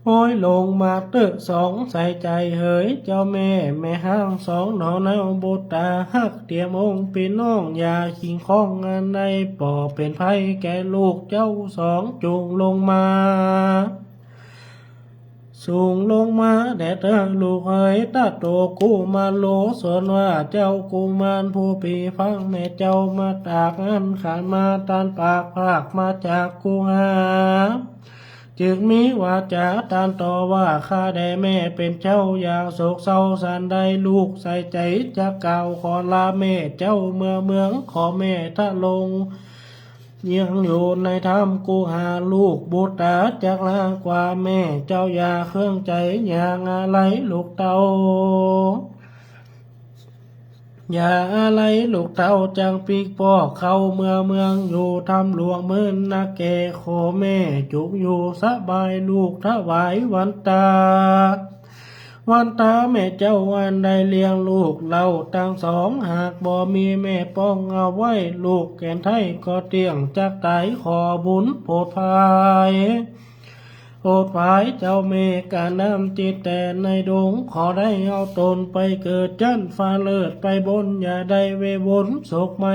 โอ้ยลงมาเต๊อะสองใส่ใจ๋เหยเจ้าแม่ แม่ฮักสองหนอเนาบุตต๋า ฮักเตียมองค์ปี้น้อง อย่าขิงข้องอันใด บ่เป๋นภัยแก่ลูกเจ้าสอง จุ่งลงมา จุ่งลงมาแด่เต๊อะลูกเหย ตะโตกุมารโล ส่วนว่าเจ้ากุมารผู้ปี้ฟังแม่เจ้ามาตากอั้น ขานมาตานปากพากมาจากคูหา จึงมีวาจาตานต่อว่า ข้าแด่แม่เป๋นเจ้าอย่างโศกเศร้าสันใด ลูกใส่ใจ๋จะกล่าวขอลาแม่เจ้าเมือเมือง ขอแม่ทะลง ยังอยู่ในถ้ำกุหา ลูกบุตราจักลากว่า แม่เจ้าอย่าเคืองใจ๋ อย่าอาลัยลูกเต้า อย่าอาลัยลูกเต้า จักปิ๊กป้อเข้าเมือง เมืองอยู่ถ้ำหลวงเมินนาแก่ ขอแม่จุกอยู่สบาย ลูกถวายวันตา วันตาแม่เจ้าอันได้เลี้ยงลูกเล่าตังสอง หากบ่มีแม่ป้องเอาไว้ ลูกแก่นไท้ก็เตี้ยงจักต๋าย ขอบุญโผดผาย โผดผายเจ้าแม่กาน้ำ ตี้แต่ในดง ขอได้เอาต๋นไปเกิดจั้นฟ้าเลิศไปบน อย่าได้เววนโศกใหม่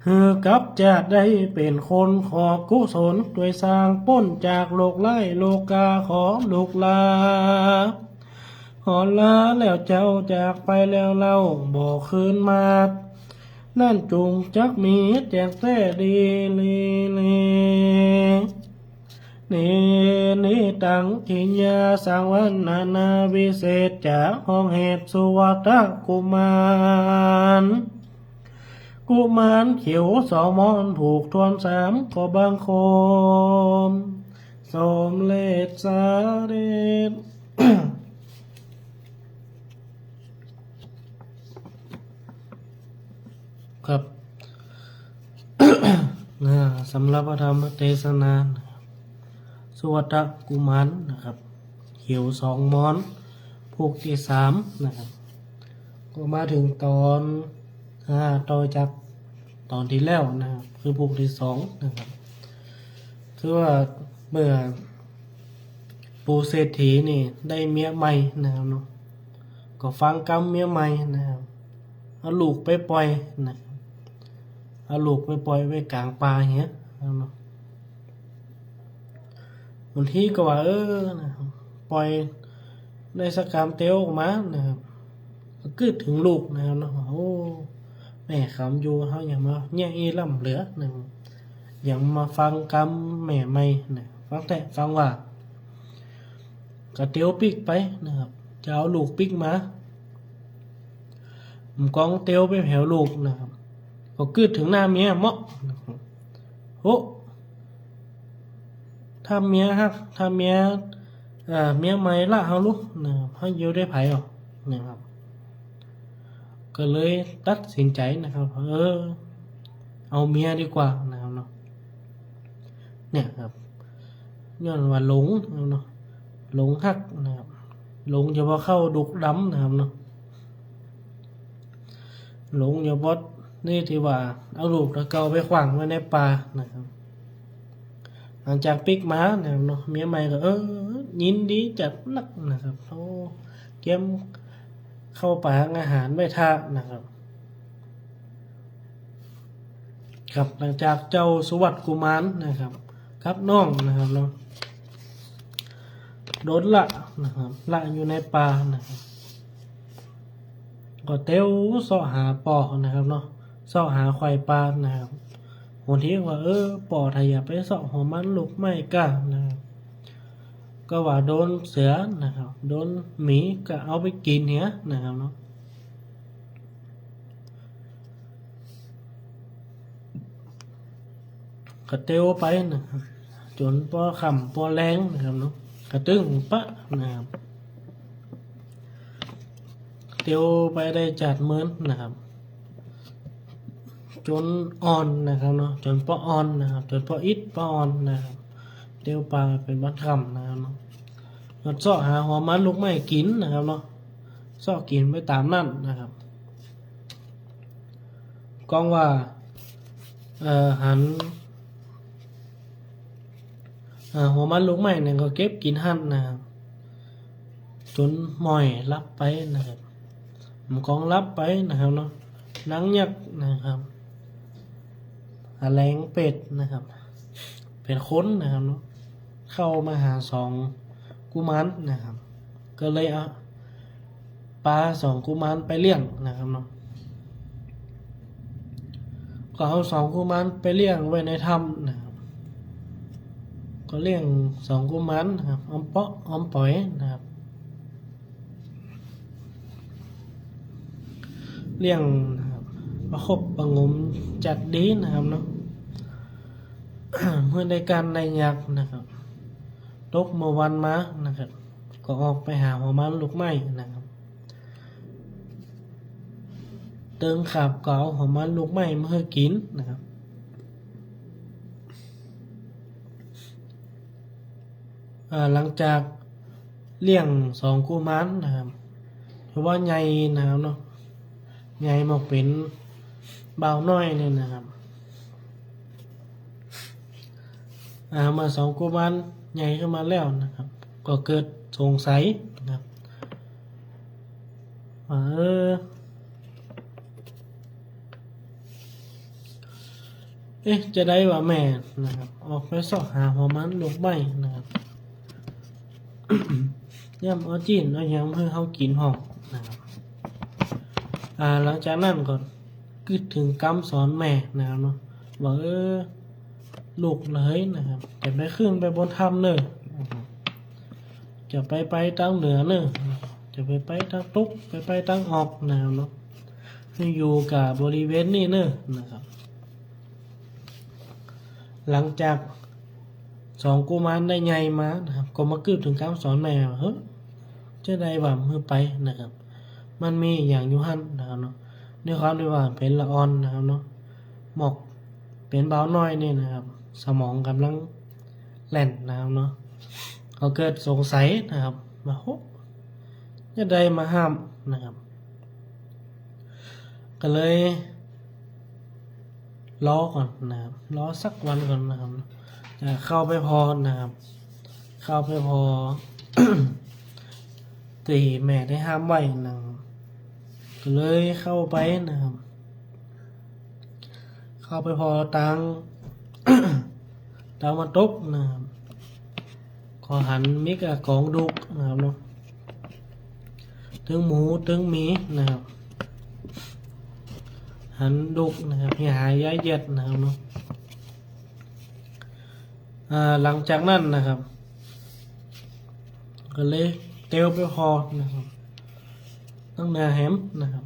หื้อกลับจาติได้เป๋นคน ขอกุศลตวยสร้าง ป๊นจากโลกร้ายโลกา ขอลูกลา ขอลาแล้วเจ้า จากไปแล้วเล่า บ่คืนมา นั้นจุงจักมีแจ้งแต๊ดีลีลี นี้ นี้ตังทิยาสังวรรณนาวิเศษ จากห้องเหตุสุวัตตกุมาร กุมารเขียวสองม้อน ผูกทวนสามก็บังคม สมเร็จสำเร็จ ครับ นะ สำหรับพระธรรมเตสนานะครับ สุวัตตกุมารนะครับ เขียวสองม้อน ผูกตี้สามนะครับ ก็มาเถิงต๋อน อ่า ต่อจากต๋อนตี้แล้วนะครับ คือผูกตี้สองนะครับ คือว่าเมื่อปู่เศรษฐีนี่ได้เมียใหม่นะครับเนาะ ก็ฟังกำเมียใหม่นะครับ เอาลูกไปป่อยนะครับ เอาลูกไปป่อยไว้ก๋างป่าเหียนะครับเนาะ บางทีก็ว่า เออ นะครับ ป่อยได้สักกำเตียวออกมานะครับ ก็กึ๊ดเถิงลูกนะครับเนาะ โอ้ แม่กำอยู่ เฮาอย่ามาแย่งอี้ล้ำเหลือนะครับ อย่ามาฟังกำแม่ใหม่นะ ฟังแต๊ฟังว่า ก็เตียวปิ๊กไปนะครับ จะเอาลูกปิ๊กมา บ่ากองเตียวไปแผวลูกนะครับ ก็กึ๊ดเถิงหน้าเมียเมาะนะครับ โอ้ ถ้าเมียฮัก ถ้าเมีย เอ่อ เมียใหม่ละเฮาลุนะครับ เฮาอยู่ได้ใผอ่ะนะครับ ก็เลยตัดสินใจ๋นะครับ เออ เอาเมียดีกว่านะครับเนาะ เนี่ยครับ ย้อนว่าหลงนะครับเนาะ หลงฮักนะครับ หลงจะบ่เข้าดุกดำนะครับเนาะ หลงอย่าบอดนี่ตี้ว่าเอาลูกตะเก่าไปขว้างไว้ในป่านะครับ หลังจากปิ๊กมานะครับเนาะ เมียใหม่ก็ เออ ยินดีจัดนักนะครับ โอ้ เกียมเข้าปาอาหารไว้ท่านะครับ ครับ หลังจากเจ้าสุวัตตกุมารนะครับ กับน้องนะครับเนาะ โดนละนะครับ ละอยู่ในป่านะครับ ก็เตียวเซาะหาป้อนะครับเนาะ เซาะหาใคว่ปานะครับ คนตี้ว่า เออ ป้อถ้าอย่าไปเซาะหัวมันลูกไม้ก้านะครับ ก็ว่าโดนเสือนะครับ โดนหมีก็เอาไปกิ๋นเหียนะครับเนาะ ก็เตียวไปนะครับ จ๋นปอค่ำปอแลงนะครับเนาะ ก็ตึงปะนะครับ เตียวไปได้จาดเมินนะครับ จ๋นอ่อนนะครับเนาะ จ๋นปออ่อนนะครับ จ๋นปออิดปออ่อนนะครับ เตียวไปเป๋นวันค่ำนะครับเนาะ ก็เซาะหาหัวมันลูกไม้กิ๋นนะครับเนาะ เซาะกิ๋นไปต๋ามนั้นนะครับ กองว่า เอ่อ หัน เอ่อ หัวมันลูกไม้เนี่ยก็เก็บกิ๋นหั้นนะครับ จ๋นหม่อยหลับไปนะครับ บ่ากองหลับไปนะครับเนาะ นางยักษ์นะครับ อาแลงเปรตนะครับ เป๋นคนนะครับเนาะ เข้ามาหาสองกุมารนะครับ ก็เลยเอาปาสองกุมารไปเลี้ยงนะครับเนาะ ก็เอาสองกุมารไปเลี้ยงไว้ในถ้ำนะครับ ก็เลี้ยงสองกุมารนะครับ ออมเปาะออมป๋อยนะครับ เลี้ยงนะครับ ประคบประหงมจัดดีนะครับเนาะ เมื่อได้ก้านได้หยักนะครับ ตกเมื่อวันมานะครับ ก็ออกไปหาหัวมันลูกไม้นะครับ เติงขาบก็เอาหัวมันลูกไม้มาหื้อกิ๋นนะครับ อ่า หลังจากเลี้ยงสองกุมารนะครับ ถือว่าใหญ่นะครับเนาะ ใหญ่มาเป๋นบ่าวน้อยเนี่ยนะครับ อ่า เมื่อสองกุมารใหญ่ขึ้นมาแล้วนะครับ ก็เกิดสงสัยนะครับ ว่า เออ เอ๊ะ จะใดว่าแม่นะครับ ออกไปเซาะหาหัวมันลูกไม้นะครับ ย่ำเอาจิ๊นเอาหยังมาหื้อเฮากิ๋นพ่องนะครับ อ่า หลังจากนั้นก็กึ๊ดเถิงกำสอนแม่นะครับเนาะ ว่า เออ ลูกเหลยนะครับ จะไปขึ้นไปบนถ้ำเน่อนะครับ จะไปไปตางเหนือเน่อ จะไปไปตางตก ไปไปตางออกนะครับเนาะ หื้ออยู่กับบริเวณนี้เน่อนะครับ หลังจากสองกุมารได้ใหญ่มานะครับ ก็มากึ๊ดเถิงกำสอนแม่ว่า เฮ้ย จะใดว่าหื้อไปนะครับ มันมีอะหยังอยู่หั้นนะครับเนาะ ด้วยความตี้ว่าเป๋นละอ่อนนะครับเนาะ หมอกเป๋นบ่าวน้อยนี่นะครับ สมองก่ำลังแล่นนะครับเนาะ ก็เกิดสงสัยนะครับ ว่า โห จะใดมาห้ามนะครับ ก็เลย รอก่อนนะครับ รอสักวันก่อนนะครับ จะเข้าไปผ่อนะครับ เข้าไปผ่อ ตี้แม่ได้ห้ามไว้นะครับ ก็เลยเข้าไปนะครับ เข้าไปผ่อตาง ตางบานตกนะครับ ก็หันมีก้ากองดูกนะครับเนาะ ตึงหมูตึงหมีนะครับ หันดูกนะครับ เหียหายย้ายเยียดนะครับเนาะ อ่า หลังจากนั้นนะครับ ก็เลยเตียวไปผ่อนะครับ ตางเหนือแหมนะครับ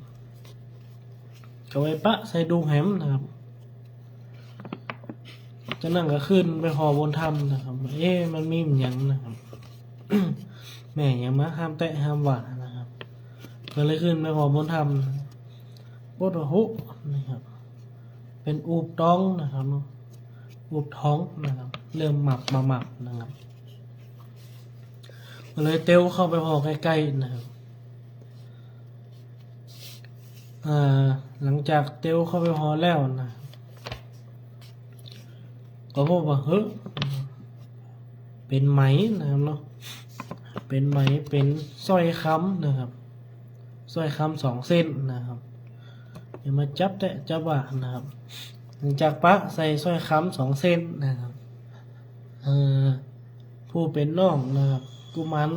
ก็ไปปะใส่ดูกแหมนะครับ จากนั้นก็ขึ้นไปผ่อบนถ้ำนะครับ เอ๊ะ มันมีอะหยังนะครับ แม่หยังมาห้ามแตะห้ามว่านะครับ ก็เลยขึ้นไปผ่อบนถ้ำนะครับ ปรากฏว่า โห นะครับ เป๋นอูบต๊องนะครับเนาะ อูบต๊องนะครับ เริ่มหมับมาหมับนะครับ ก็เลยเตียวเข้าไปผ่อใก้ๆนะครับ อ่า หลังจากเตียวเข้าไปผ่อแล้วนะ ก็พบว่า เฮ้ย เป๋นไหมนะครับเนาะ เป๋นไหม เป๋นสร้อยคำนะครับ สร้อยคำสองเส้นนะครับ อย่ามาจับแตะจับว่านะครับ หลังจากปะใส่สร้อยคำสองเส้นนะครับ เอ่อ ผู้เป๋นน้องนะครับ กุมาร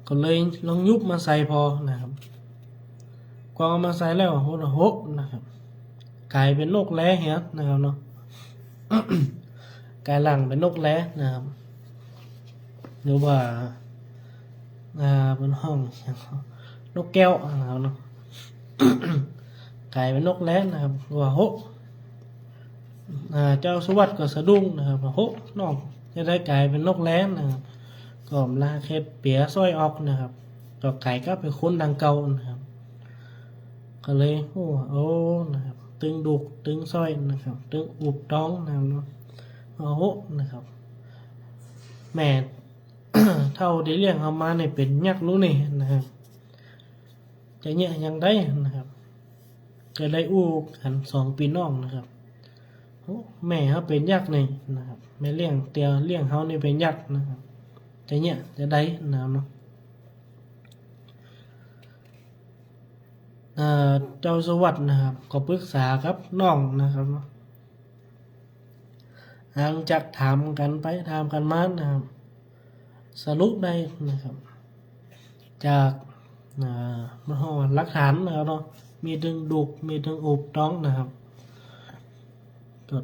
ก็เลยลองยุบมาใส่ผ่อนะครับ กวางเอามาใส่แล้ว โห โห นะครับ ก๋ายเป๋นนกแร้เหียนะครับเนาะ ก๋ายร่างเป๋นนกแร้นะครับ หรือว่า อ่า เปิ้นฮ้องหยัง นกแก้วนะครับเนาะ ก๋ายเป๋นนกแร้นะครับ ว่า โห อ่า เจ้าสุวัตก็สะดุ้งนะครับ ว่า โห น้องจะใดก๋ายเป๋นนกแร้นะครับ ก็บ่ลาเข็ดเปียสร้อยออกนะครับ ก็ก๋ายกลับเป๋นคนดังเก่านะครับ ก็เลย โอ้ โอ้ นะครับ ตึงดูก ตึงสร้อยนะครับ ตึงอูบต๊องนะครับเนาะ โอ้โห นะครับ แม่เฒ่าตี้เลี้ยงเฮามานี่เป๋นยักษ์ลูกนี่นะครับ จะเยียะหยังได้นะครับ จะได้อู้กั๋นสองปี้น้องนะครับ โอ้ แม่เฮาเป๋นยักษ์นี่นะครับ แม่เลี้ยงตี้เลี้ยงเฮานี่เป๋นยักษ์นะครับ จะเยียะจะใดนะครับเนาะ เอ่อ เจ้าสุวัตนะครับ ก็ปรึกษากับน้องนะครับเนาะ หลังจากถามกั๋นไปถามกั๋นมานะครับ สรุปได้นะครับ จาก อ่า มันฮ้องว่าหลักฐานนะครับเนาะ มีตึงดูก มีตึงอูบต๊องนะครับ ก็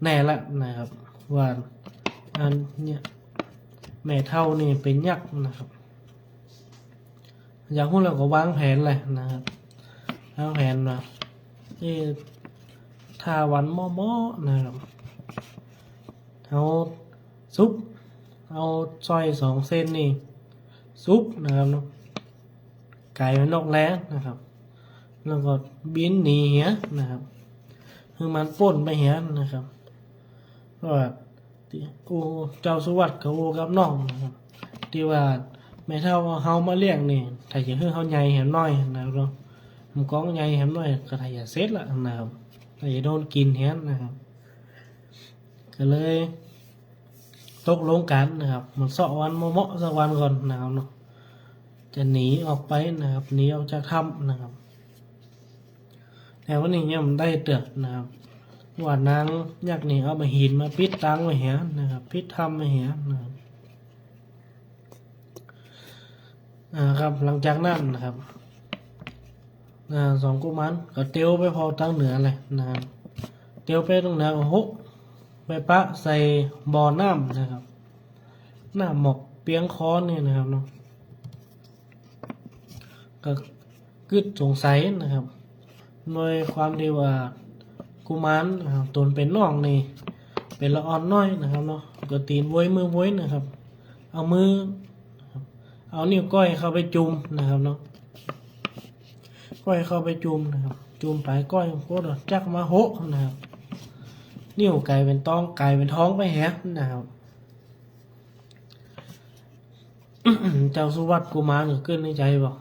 แน่ละนะครับ ว่าอันเนี่ย แม่เฒ่านี่เป๋นยักษ์นะครับ อยากฮู้แล้วก็วางแผนเลยนะครับ วางแผนว่า เอ้ย ถ้าวันเหมาะๆ นะครับ เอาซุป เอาสร้อยสองเส้นนี่ ซุปนะครับเนาะ ก๋ายไปนอกแลนะครับ แล้วก็บินหนีเหียนะครับ หื้อมันป๊นไปเหียนะครับ เพราะว่าตี้ อู้ เจ้าสุวัสดิ์ก็อู้กับน้องนะครับ ตี้ว่าแม่เฒ่าเอาเฮามาเลี้ยงนี่ ถ้าจะหื้อเฮาใหญ่แหมหน้อยนะครับเนาะ มันก้องใหญ่แหมหน้อยก็ถ้าจะเสร็จละนะครับ ถ้าจะโดนกิ๋นแหมนะครับ ก็เลยตกลงกั๋นนะครับ มันเซาะวันเหมาะๆ สักวันก่อนนะครับเนาะ จะหนีออกไปนะครับ หนีออกจากถ้ำนะครับ แต่วันนี้ยังบ่ได้เตื้อนะครับ ว่านางยักษ์นี่เอาบ่าหินมาปิดตางไว้เหียนะครับ ปิดถ้ำไว้เหียนะครับ อ่า ครับ หลังจากนั้นนะครับ อ่า สองกุมารก็เตียวไปผ่อตางเหนือเลยนะครับ เตียวไปตางเหนือก็โฮะ ไปปะใส่บ่อน้ำนะครับ น้ำหมอกเปียงคอนี่นะครับเนาะ ก็กึ๊ดสงสัยนะครับ ด้วยความตี้ว่ากุมารนะครับ ต๋นเป๋นน้องนี่ เป๋นละอ่อนน้อยนะครับเนาะ ก็ตี๋นโวยมือโวยนะครับ เอามือ เอานิ้วก้อยเข้าไปจุ่มนะครับเนาะ ก้อยเข้าไปจุ่มนะครับ จุ่มไปก้อยก็จักมาโฮะนะครับ นิ้วก๋ายเป๋นตอง ก๋ายเป๋นท้องไปแหมนะครับ เจ้าสุวัสดิ์กุมารก็กึ๊ดในใจ๋บอก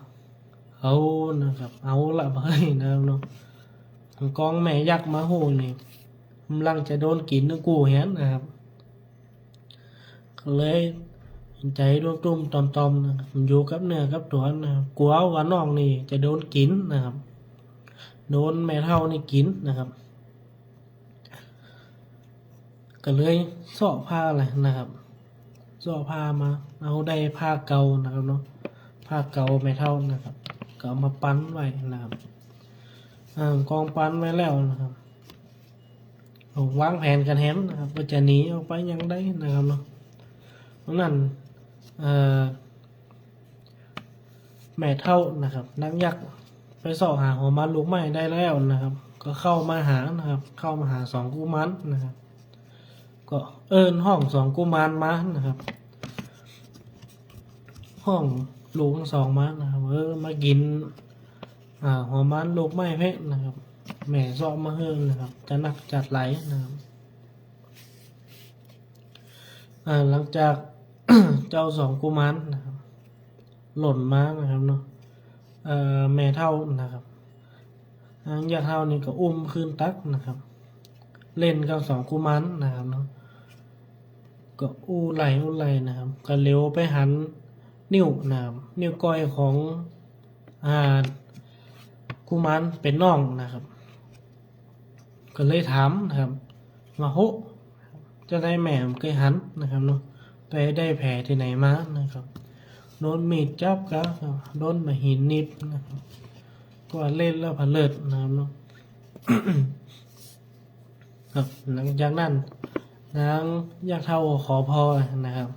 เอานะครับ เอาละบ่าเฮ้ยนะครับเนาะ ก้องแม่ยักษ์มาฮู้นี่ มันลังจะโดนกิ๋นนึกกู้แหมนะครับ ก็เลยใจ๋ตุ้มๆ ต่อมๆ นะครับ อยู่กับเนื้อกับตั๋วนะครับ กั๋วว่าน้องนี่จะโดนกิ๋นนะครับ โดนแม่เฒ่านี่กิ๋นนะครับ ก็เลยเซาะผ้าเลยนะครับ เซาะผ้ามา เอาได้ผ้าเก่านะครับเนาะ ผ้าเก่าแม่เฒ่านะครับ ก็เอามาปันไว้นะครับ อ่า ก้องปันไว้แล้วนะครับ วางแผนกั๋นแหมนะครับ ว่าจะหนีออกไปอย่างใดนะครับเนาะ เพราะนั้น เอ่อ แม่เฒ่านะครับ นางยักษ์ไปเซาะหาหัวหมากลูกไม้ได้แล้วนะครับ ก็เข้ามาหานะครับ เข้ามาหาสองกุมารนะครับ ก็เอิ้นฮ้องสองกุมารมานะครับ ฮ้องลูกตังสองมานะครับ เออ มากิ๋น อ่า หัวหมากลูกไม้แพะนะครับ แม่เซาะมาหื้อนะครับ จะนักจัดหลายนะครับ อ่า หลังจาก เจ้าสองกุมารนะครับ หล่นมานะครับเนาะ เอ่อ แม่เฒ่านะครับ นางยักษ์เฒ่านี่ก็อุ้มคืนตักนะครับ เล่นกับสองกุมารนะครับเนาะ ก็อู้ไหล่อู้ไหล่นะครับ ก็เหลียวไปหันนิ้วนะครับ นิ้วก้อยของ อ่า กุมารเป๋นน้องนะครับ ก็เลยถามนะครับ ว่า โฮะ จาใดแม่บ่เกยหันนะครับเนาะ ไปได้แผลตี้ไหนมานะครับ โดนมีดจับกา โดนบ่าหินหนีบนะครับ ก็ว่าเล่นแล้วผะเลิดนะครับเนาะ ครับ หลังจากนั้น นางยักษ์เฒ่าขอผ่อนะครับ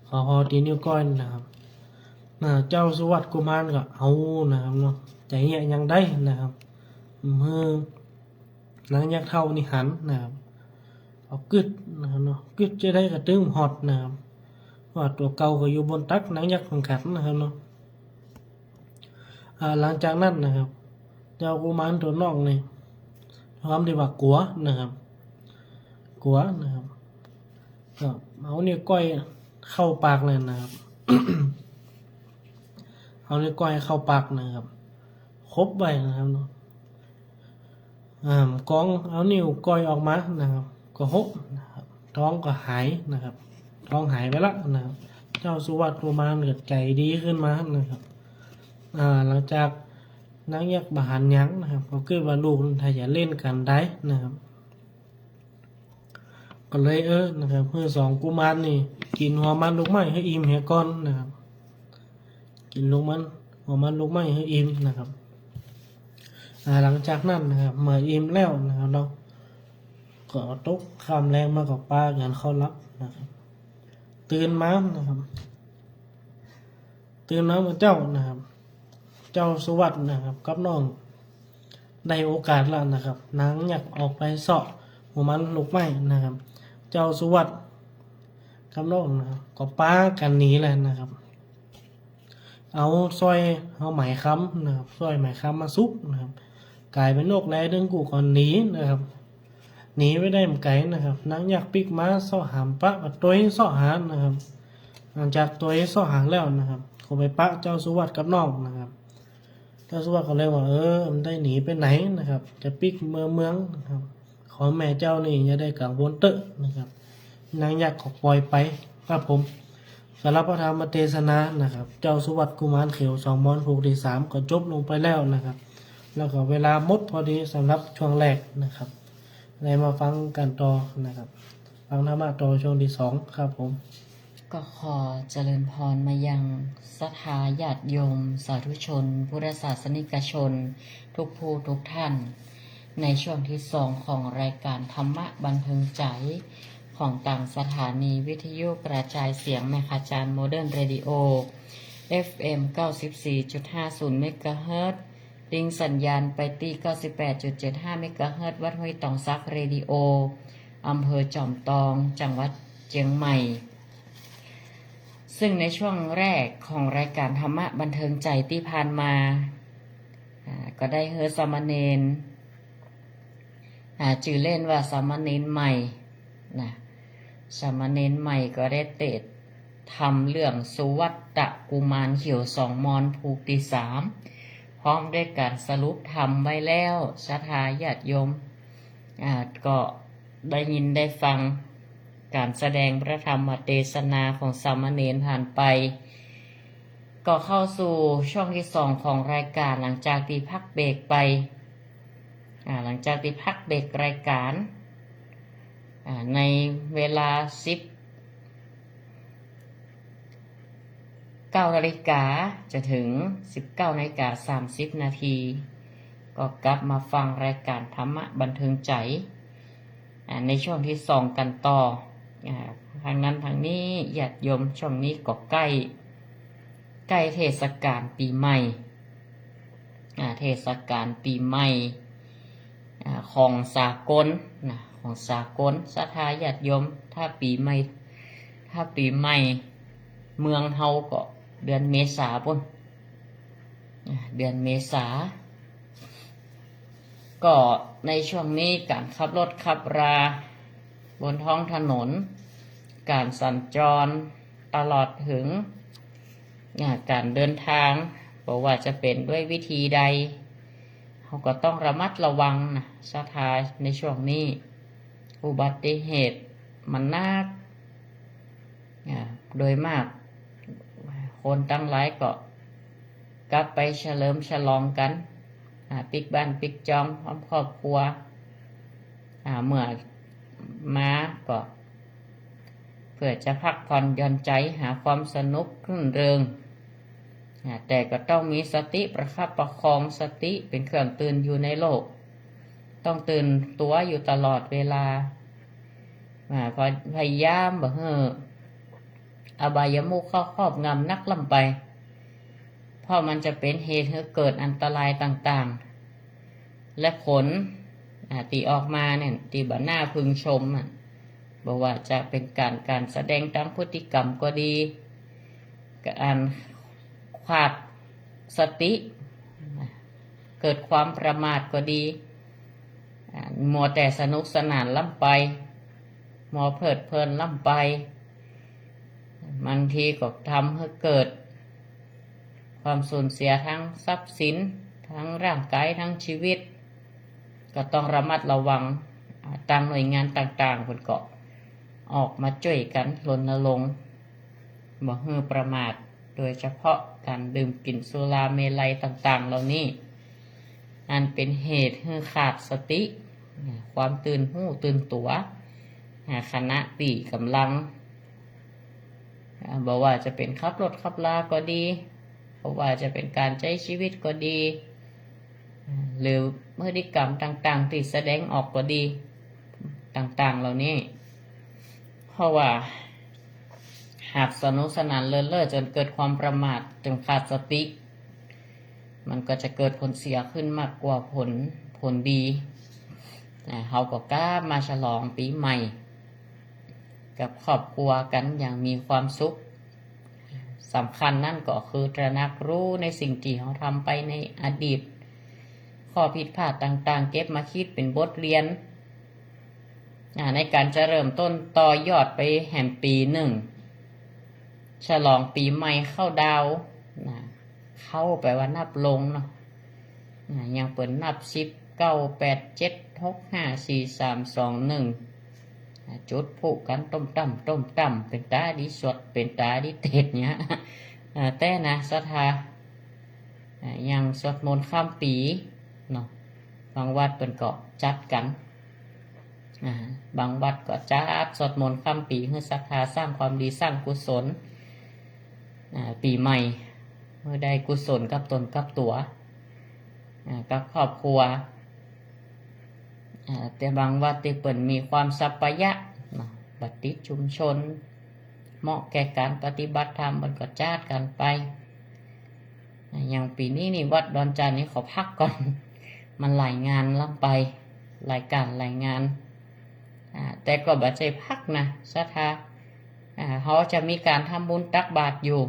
ขอผ่อตี้นิ้วก้อยนะครับ อ่า เจ้าสุวัสดิ์กุมารก็เอานะครับเนาะ จะเยียะอย่างใดนะครับ หื้อ นางยักษ์เฒ่านี่หันนะครับ เอากึ๊ดนะครับเนาะ กึ๊ดจาใดก็ตึงฮอดนะครับ ว่าตั๋วเก่าก็อยู่บนตักนางยักษ์เหมือนกั๋นนะครับเนาะ อ่า หลังจากนั้นนะครับ เจ้ากุมารตั๋วน้องนี่ ความตี้ว่ากั๋วนะครับ กั๋วนะครับ ก็เอานิ้วก้อยเข้าปากเลยนะครับ เอานิ้วก้อยเข้าปากนะครับ ขบไว้นะครับเนาะ อ่า ก้องเอานิ้วก้อยออกมานะครับ ก็โฮะนะครับ ท้องก็หายนะครับ ท้องหายไปละนะครับ เจ้าสุวัสดิ์กุมารก็ใจ๋ดีขึ้นมานะครับ อ่า หลังจากนางยักษ์บ่หันหยังนะครับ ก็กึ๊ดว่าลูกนั้นถ้าจะเล่นกั๋นได้นะครับ ก็เลย เออ นะครับ หื้อสองกุมารนี่กิ๋นหัวหมากลูกไม้หื้ออิ่มเหียก่อนนะครับ กิ๋นลูกมัน หัวหมากลูกไม้หื้ออิ่มนะครับ อ่า หลังจากนั้นนะครับ เมื่ออิ่มแล้วนะครับเนาะ ก็ตกค่ำแลงมาก็ปากั๋นเข้าหลับนะครับ ตื่นมานะครับ ตื่นมาเมื่อเจ๊านะครับ เจ้าสุวัสดิ์นะครับ กับน้อง ได้โอกาสแล้วนะครับ นางยักษ์ออกไปเซาะหัวมันลูกไม้นะครับ เจ้าสุวัตกับน้องนะครับ ก็ปากั๋นหนีเลยนะครับ เอาสร้อย เอาไหมคำนะครับ สร้อยไหมคำมาซุกนะครับ ก๋ายเป๋นนกแลดึงกู้ก็หนีนะครับ หนีไปได้บ่ไก๋นะครับ นางยักษ์ปิ๊กมาเซาะหาบ่ปะ ก็ตวยเซาะหานะครับ หลังจากตวยเซาะหาแล้วนะครับ ก็ไปปะเจ้าสุวัตกับน้องนะครับ เจ้าสุวัตก็เลยว่า เออ มันได้หนีไปไหนนะครับ จะปิ๊กเมืองเมืองนะครับ ขอแม่เจ้านี่อย่าได้กังวลเต๊อะนะครับ นางยักษ์ก็ปล่อยไปครับผม สำหรับพระธรรมเทศนานะครับ เจ้าสุวัตกุมารเขียวสองมอนผูกตี้สามก็จบลงไปแล้วนะครับ แล้วก็เวลาหมดพอดีสำหรับช่วงแรกนะครับ ได้มาฟังกั๋นต่อนะครับ ฟังธรรมะต่อช่วงตี้สองครับผม ก็ขอเจริญพรมายังศรัทธาญาติโยมสาธุชนพุทธศาสนิกชนทุกผู้ทุกท่าน ในช่วงตี้สองของรายการธรรมะบันเทิงใจ๋ ของตางสถานีวิทยุกระจายเสียงแม่ขจาร Modern Radio เอฟเอ็ม เก้าสิบสี่จุดห้าศูนย์ เมกะเฮิรตซ์ ลิงก์สัญญาณไปตี้ เก้าสิบแปดจุดเจ็ดห้า เมกะเฮิรตซ์ วัดห้วยตองสักเรดิโอ อำเภอจอมตอง จังหวัดเจียงใหม่ ซึ่งในช่วงแรกของรายการธรรมะบันเทิงใจ๋ตี้ผ่านมา อ่า ก็ได้เฮอสามเณร อ่า จื้อเล่นว่าสามเณรใหม่นะ สามเณรใหม่ก็ได้เตสน์ธรรมเรื่องสุวัตกุมารเขียวสองมอนผูกตี้สาม พร้อมด้วยก๋านสรุปธรรมไว้แล้ว ศรัทธาญาติโยม อ่า ก็ได้ยินได้ฟังก๋านแสดงพระธรรมเทศนาของสามเณรผ่านไป ก็เข้าสู่ช่วงตี้สองของรายการ หลังจากตี้พักเบรกไป อ่า หลังจากตี้พักเบรกรายการ อ่า ในเวลาสิบเก้านาฬิกา จะถึงสิบเก้านาฬิกาสามสิบนาที ก็กลับมาฟังรายการธรรมะบันเทิงใจ๋ อ่า ในช่วงตี้สองกั๋นต่อ อ่า ทางนั้นทางนี้ญาติโยม ช่วงนี้ก็ใก้ ใก้เทศกาลปี๋ใหม่ อ่า เทศกาลปี๋ใหม่ อ่า ของสากลนะ ของสากล ศรัทธาญาติโยม ถ้าปี๋ใหม่ ถ้าปี๋ใหม่เมืองเฮาก็เดือนเมษาปู๊น อ่า เดือนเมษา ก็ในช่วงนี้ก๋านขับรถขับราบนท้องถนน ก๋านสัญจรตลอดเถิง อ่า ก๋านเดินทาง บ่ว่าจะเป๋นด้วยวิธีใด เฮาก็ต้องระมัดระวังนะ ศรัทธา ในช่วงนี้ อุบัติเหตุมันนัก อ่า โดยมาก คนตังหลายก็กลับไปเฉลิมฉลองกั๋น อ่า ปิ๊กบ้านปิ๊กจองพร้อมครอบครัว อ่า เมื่อมาก็เพื่อจะพักผ่อนหย่อนใจ๋ หาความสนุกรื่นเริง อ่า แต่ก็ต้องมีสติประคับประคอง สติเป๋นเครื่องตื่นอยู่ในโลก ต้องตื่นตั๋วอยู่ตลอดเวลา อ่า พย- พยายามบ่หื้ออบายมุขเข้าครอบงำนักล้ำไป เพราะมันจะเป๋นเหตุหื้อเกิดอันตรายต่างๆ และผล อ่า ตี้ออกมาเนี่ย ตี้บ่น่าพึงชมอะ บ่ว่าจะเป๋นก๋าน ก๋านแสดงตางพฤติกรรมก็ดี ก๋านขาดสติ เกิดความประมาทก็ดี อ่า มัวแต่สนุกสนานล้ำไป มัวเพลิดเพลินล้ำไป บางทีก็ทำหื้อเกิดความสูญเสียตางทรัพย์สิน ตางร่างก๋าย ตางชีวิต ก็ต้องระมัดระวัง อ่า ตางหน่วยงานต่างๆ เปิ้นก็ออกมาจ้วยกั๋นรณรงค์ บ่หื้อประมาท โดยเฉพาะก๋านดื่มกิ๋นสุราเมรัยต่างๆ เหล่านี้ อันเป๋นเหตุหื้อขาดสติ ความตื่นฮู้ตื่นตั๋ว อ่า ขณะตี้ก่ำลัง อ่า บ่ว่าจะเป๋นขับรถขับราก็ดี บ่ว่าจะเป๋นก๋านใจ๊ชีวิตก็ดี อ่า หรือพฤติกรรมต่างๆ ตี้แสดงออกก็ดี ต่างๆ เหล่านี้ เพราะว่าหากสนุกสนานเลินเล่อจ๋นเกิดความประมาท จ๋นขาดสติ มันก็จะเกิดผลเสียขึ้นมากกว่าผล ผลดี นะ เฮาก็กลับมาฉลองปี๋ใหม่กับครอบครัวกั๋นอย่างมีความสุข สำคัญนั้นก็คือตระหนักฮู้ในสิ่งตี้เฮาทำไปในอดีต ข้อผิดพลาดต่างๆ เก็บมาคิดเป๋นบทเรียน อ่า ในก๋านจะเริ่มต้นต่อยอดไปแหมปี๋นึ่ง ฉลองปี๋ใหม่เข้าดาวน์ นะ เข้าแปลว่านับลงเนาะ นะ อย่างเปิ้นนับ สิบ เก้า แปด เจ็ด หก ห้า สี่ สาม สอง นึ่ง นะ จุดพลุกั๋นตุ้มตั้มตุ้มตั้ม เป๋นต๋าดีสวด เป๋นต๋าดีเตศน์เนี่ย อ่า แต่นะ ศรัทธา อ่า อย่างสวดมนต์ข้ามปี๋เนาะ บางวัดเปิ้นก็จัดกั๋น อ่า บางวัดก็จัดสวดมนต์ข้ามปี๋ หื้อศรัทธาสร้างความดี สร้างกุศล อ่า ปี๋ใหม่ หื้อได้กุศลกับตนกับตั๋ว อ่า กับครอบครัว อ่า แต่บางวัดตี้เปิ้นมีความสัปปายะเนาะ บ่ติดชุมชน เหมาะแก่ก๋านปฏิบัติธรรม เปิ้นก็จัดกั๋นไป อ่า อย่างปี๋นี้นี่วัดดอนจันทน์นี่ขอพักก่อน มันหลายงานล้ำไป หลายก๋านหลายงาน อ่า แต่ก็บ่ใจ้พักนะ ศรัทธา อ่า เฮาจะมีก๋านทำบุญตักบาตรอยู่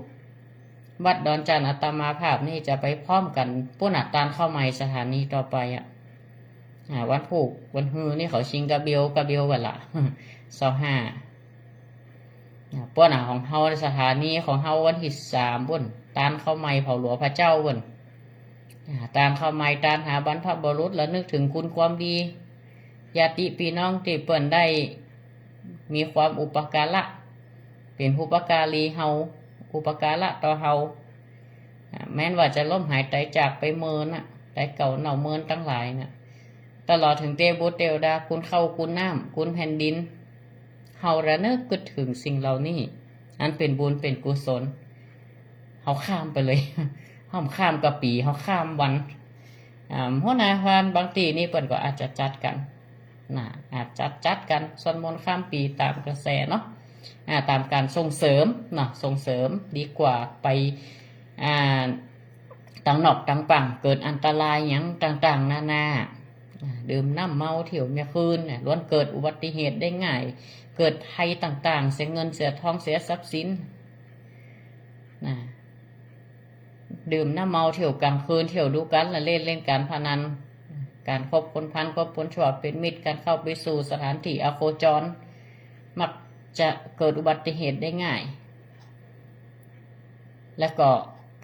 วัดดอนจันทน์อาตมาภาพนี่จะไปพร้อมกั๋น ปุ้นน่ะ ตานข้าวไหม้สถานีต่อไปอะ อ่า วันพูก วันฮือนี่เขาชิงกระเบียว กระเบียวกั๋นละ ซาวห้า อ่า ปุ้นน่ะ ของเฮาสถานีของเฮาวันตี้สามปุ้น ตานข้าวไหม้เผาหลวงพระเจ้าปุ้น อ่า ตานข้าวไหม้ ตานหาบรรพบุรุษ ระลึกเถิงคุณความดี ญาติปี้น้องตี้เปิ้นได้มีความอุปการะ เป๋นอุปการีเฮา อุปการะต่อเฮา อ่า แม้นว่าจะล้มหายต๋ายจากไปเมินน่ะ ต๋ายเก่าเน่าเมินตังหลายน่ะ ตลอดเถิงเตวบุตรเตวดา คุณข้าวคุณน้ำ คุณแผ่นดิน เฮาระนึกกึ๊ดเถิงสิ่งเหล่านี้ อันเป๋นบุญเป๋นกุศล เฮาข้ามไปเลย เฮาข้ามกับปี๋ เฮาข้ามวัน อ่า หัวหน้าพานบางตี้นี่เปิ้นก็อาจจะจัดกั๋น นะ อาจจะจัดกั๋นสวดมนต์ข้ามปี๋ต๋ามกระแสเนาะ อ่า ต๋ามก๋านส่งเสริมเนาะ ส่งเสริมดีกว่าไป อ่า ตังนอกตังปัง เกิดอันตรายหยังต่างๆ นานา อ่า ดื่มน้ำเมาเที่ยวเมียคืนเนี่ย ล้วนเกิดอุบัติเหตุได้ง่าย เกิดภัยต่างๆ เสียเงินเสียทองเสียทรัพย์สิน นะ ดื่มน้ำเมาเที่ยวก๋างคืน เที่ยวดูก๋านละเล่น เล่นก๋านพนัน ก๋านคบคนพาลคบคนชั่วเป๋นมิตร ก๋านเข้าไปสู่สถานตี้อโคจร มักจะเกิดอุบัติเหตุได้ง่าย แล้วก็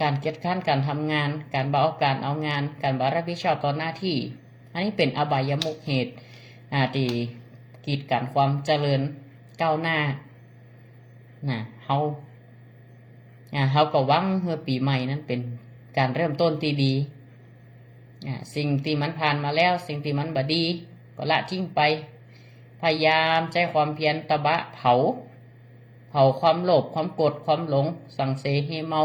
ก๋านเกียจคร้านก๋านทำงาน ก๋านบ่เอาก๋านเอางาน ก๋านบ่รับผิดชอบต่อหน้าตี้ อันนี้เป๋นอบายมุขเหตุ อ่า ตี้กีดกั๋นความเจริญก้าวหน้า นะ เฮา อ่า เฮาก็หวังหื้อปี๋ใหม่นั้นเป๋นก๋านเริ่มต้นตี้ดี อ่า สิ่งตี้มันผ่านมาแล้ว สิ่งตี้มันบ่ดี ก็ละทิ้งไป พยายามใจ๊ความเพียรตะบะเผา เผาความโลภ ความโกรธ ความหลง สังเสเฮเมา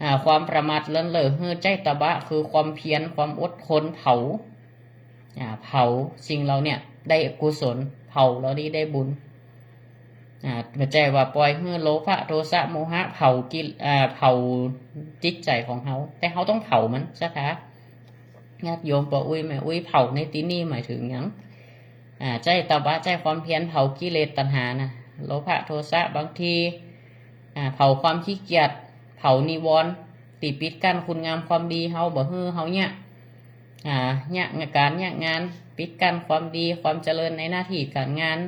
อ่า ความประมาทเลินเล่อ หื้อใจ๊ตะบะ คือความเพียร ความอดทน เผา อ่า เผาสิ่งเหล่าเนี้ยได้กุศล เผาเหล่านี้ได้บุญ อ่า บ่ใจ้ว่าป่อยหื้อโลภะ โทสะ โมหะ เผากิ อ่า เผาจิตใจ๋ของเฮา แต่เฮาต้องเผามัน ศรัทธา ญาติโยมป้ออุ๊ยแม่อุ๊ย เผาในตี้นี้หมายเถิงหยัง อ่า ใจ๊ตะบะ ใจ๊ความเพียรเผากิเลสตัณหานะ โลภะ โทสะ บางที อ่า เผาความขี้เกียจ เผานิวรณ์ ตี้ปิดกั้นคุณงามความดีเฮา บ่หื้อเฮาเยียะ อ่า เยียะก๋านเยียะงาน ปิดกั้นความดี ความเจริญในหน้าตี้ก๋านงาน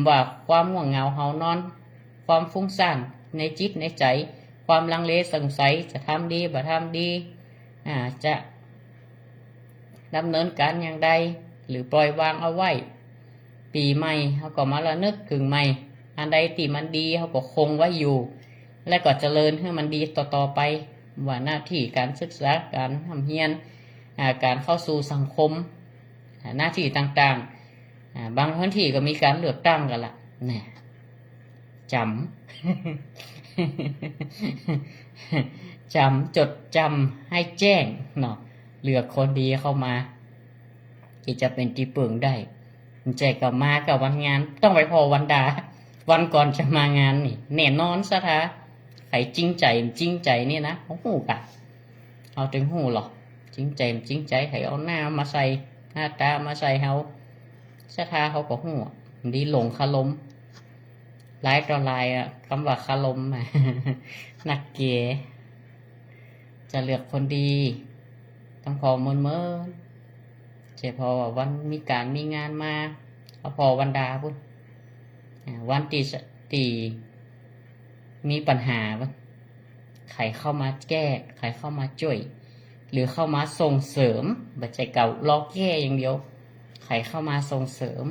ว่าความง่วงเหงาหาวนอน ความฟุ้งซ่านในจิตในใจ๋ ความลังเลสงสัย จะทำดี บ่ทำดี อ่า จะดำเนินก๋านอย่างใด หรือปล่อยวางเอาไว้ ปี๋ใหม่เฮาก็มาระนึกเถิงใหม่ อันใดตี้มันดีเฮาก็คงไว้อยู่ และก็เจริญหื้อมันดีต่อๆ ไป ว่าหน้าตี้ก๋านศึกษา ก๋านร่ำเฮียน อ่า ก๋านเข้าสู่สังคม อ่า หน้าตี้ต่างๆ อ่า บางพื้นตี้ก็มีก๋านเลือกตั้งกั๋นละ แน่ จ๋ำ จ๋ำ จดจ๋ำหื้อแจ้งเนาะ เลือกคนดีเข้ามา ตี้จะเป๋นตี้เปิ่งได้ บ่ใจ้ก็มากับวันงาน ต้องไปผ่อวันดา วันก่อนจะมางานนี่ แน่นอนศรัทธา ใผจริงใจ๋ จริงใจ๋นี่นะ โอ้โห กะ เฮาเถิงฮู้หลอ จ จริงใจ๋บ่จริงใจ๋ ใผเอาหน้ามาใส่ หน้าต๋ามาใส่เฮา ศรัทธาเขาก็ฮู้ ดีหลงคารม หลายต่อหลายอะ กำว่าคารมอะ นักเก๋ จะเลือกคนดี ต้องผ่อเมินๆ เสียผ่อว่าวันมีก๋านมีงานมา เอาผ่อวันดาปุ้น อ่า วันตี้ส- ตี้มีปัญหาปุ้น ใผเข้ามาแก้ ใผเข้ามาจ้วย หรือเข้ามาส่งเสริม บ่ใจ้เก่า รอแก้อย่างเดียว ใผเข้ามาส่งเสริม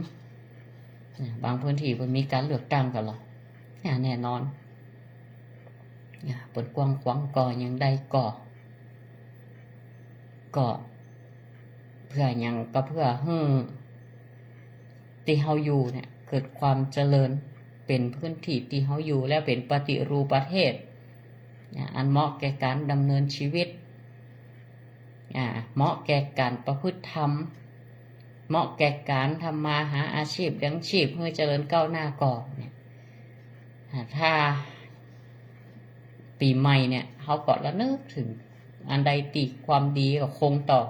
อ่า บางพื้นตี้เปิ้นมีก๋านเลือกตั้งกั๋นละ อ่า แน่นอน อ่า เปิดกว้างขวางก่อ หยังได้ก่อ ก็เปื้อหยัง ก็เปื้อหื้อตี้เฮาอยู่เนี่ยเกิดความเจริญ เป๋นพื้นตี้ตี้เฮาอยู่ แล้วเป๋นปฏิรูปประเทศ อ่า อันเหมาะแก่ก๋านดำเนินชีวิต อ่า เหมาะแก่ก๋านประพฤติธรรม เหมาะแก่ก๋านทำมาหาอาชีพเลี้ยงชีพ หื้อเจริญก้าวหน้าก่อเนี่ย อ่า ถ้าปี๋ใหม่เนี่ย เฮาก็ระนึกเถิงอันใดตี้ความดีก็คงต่อ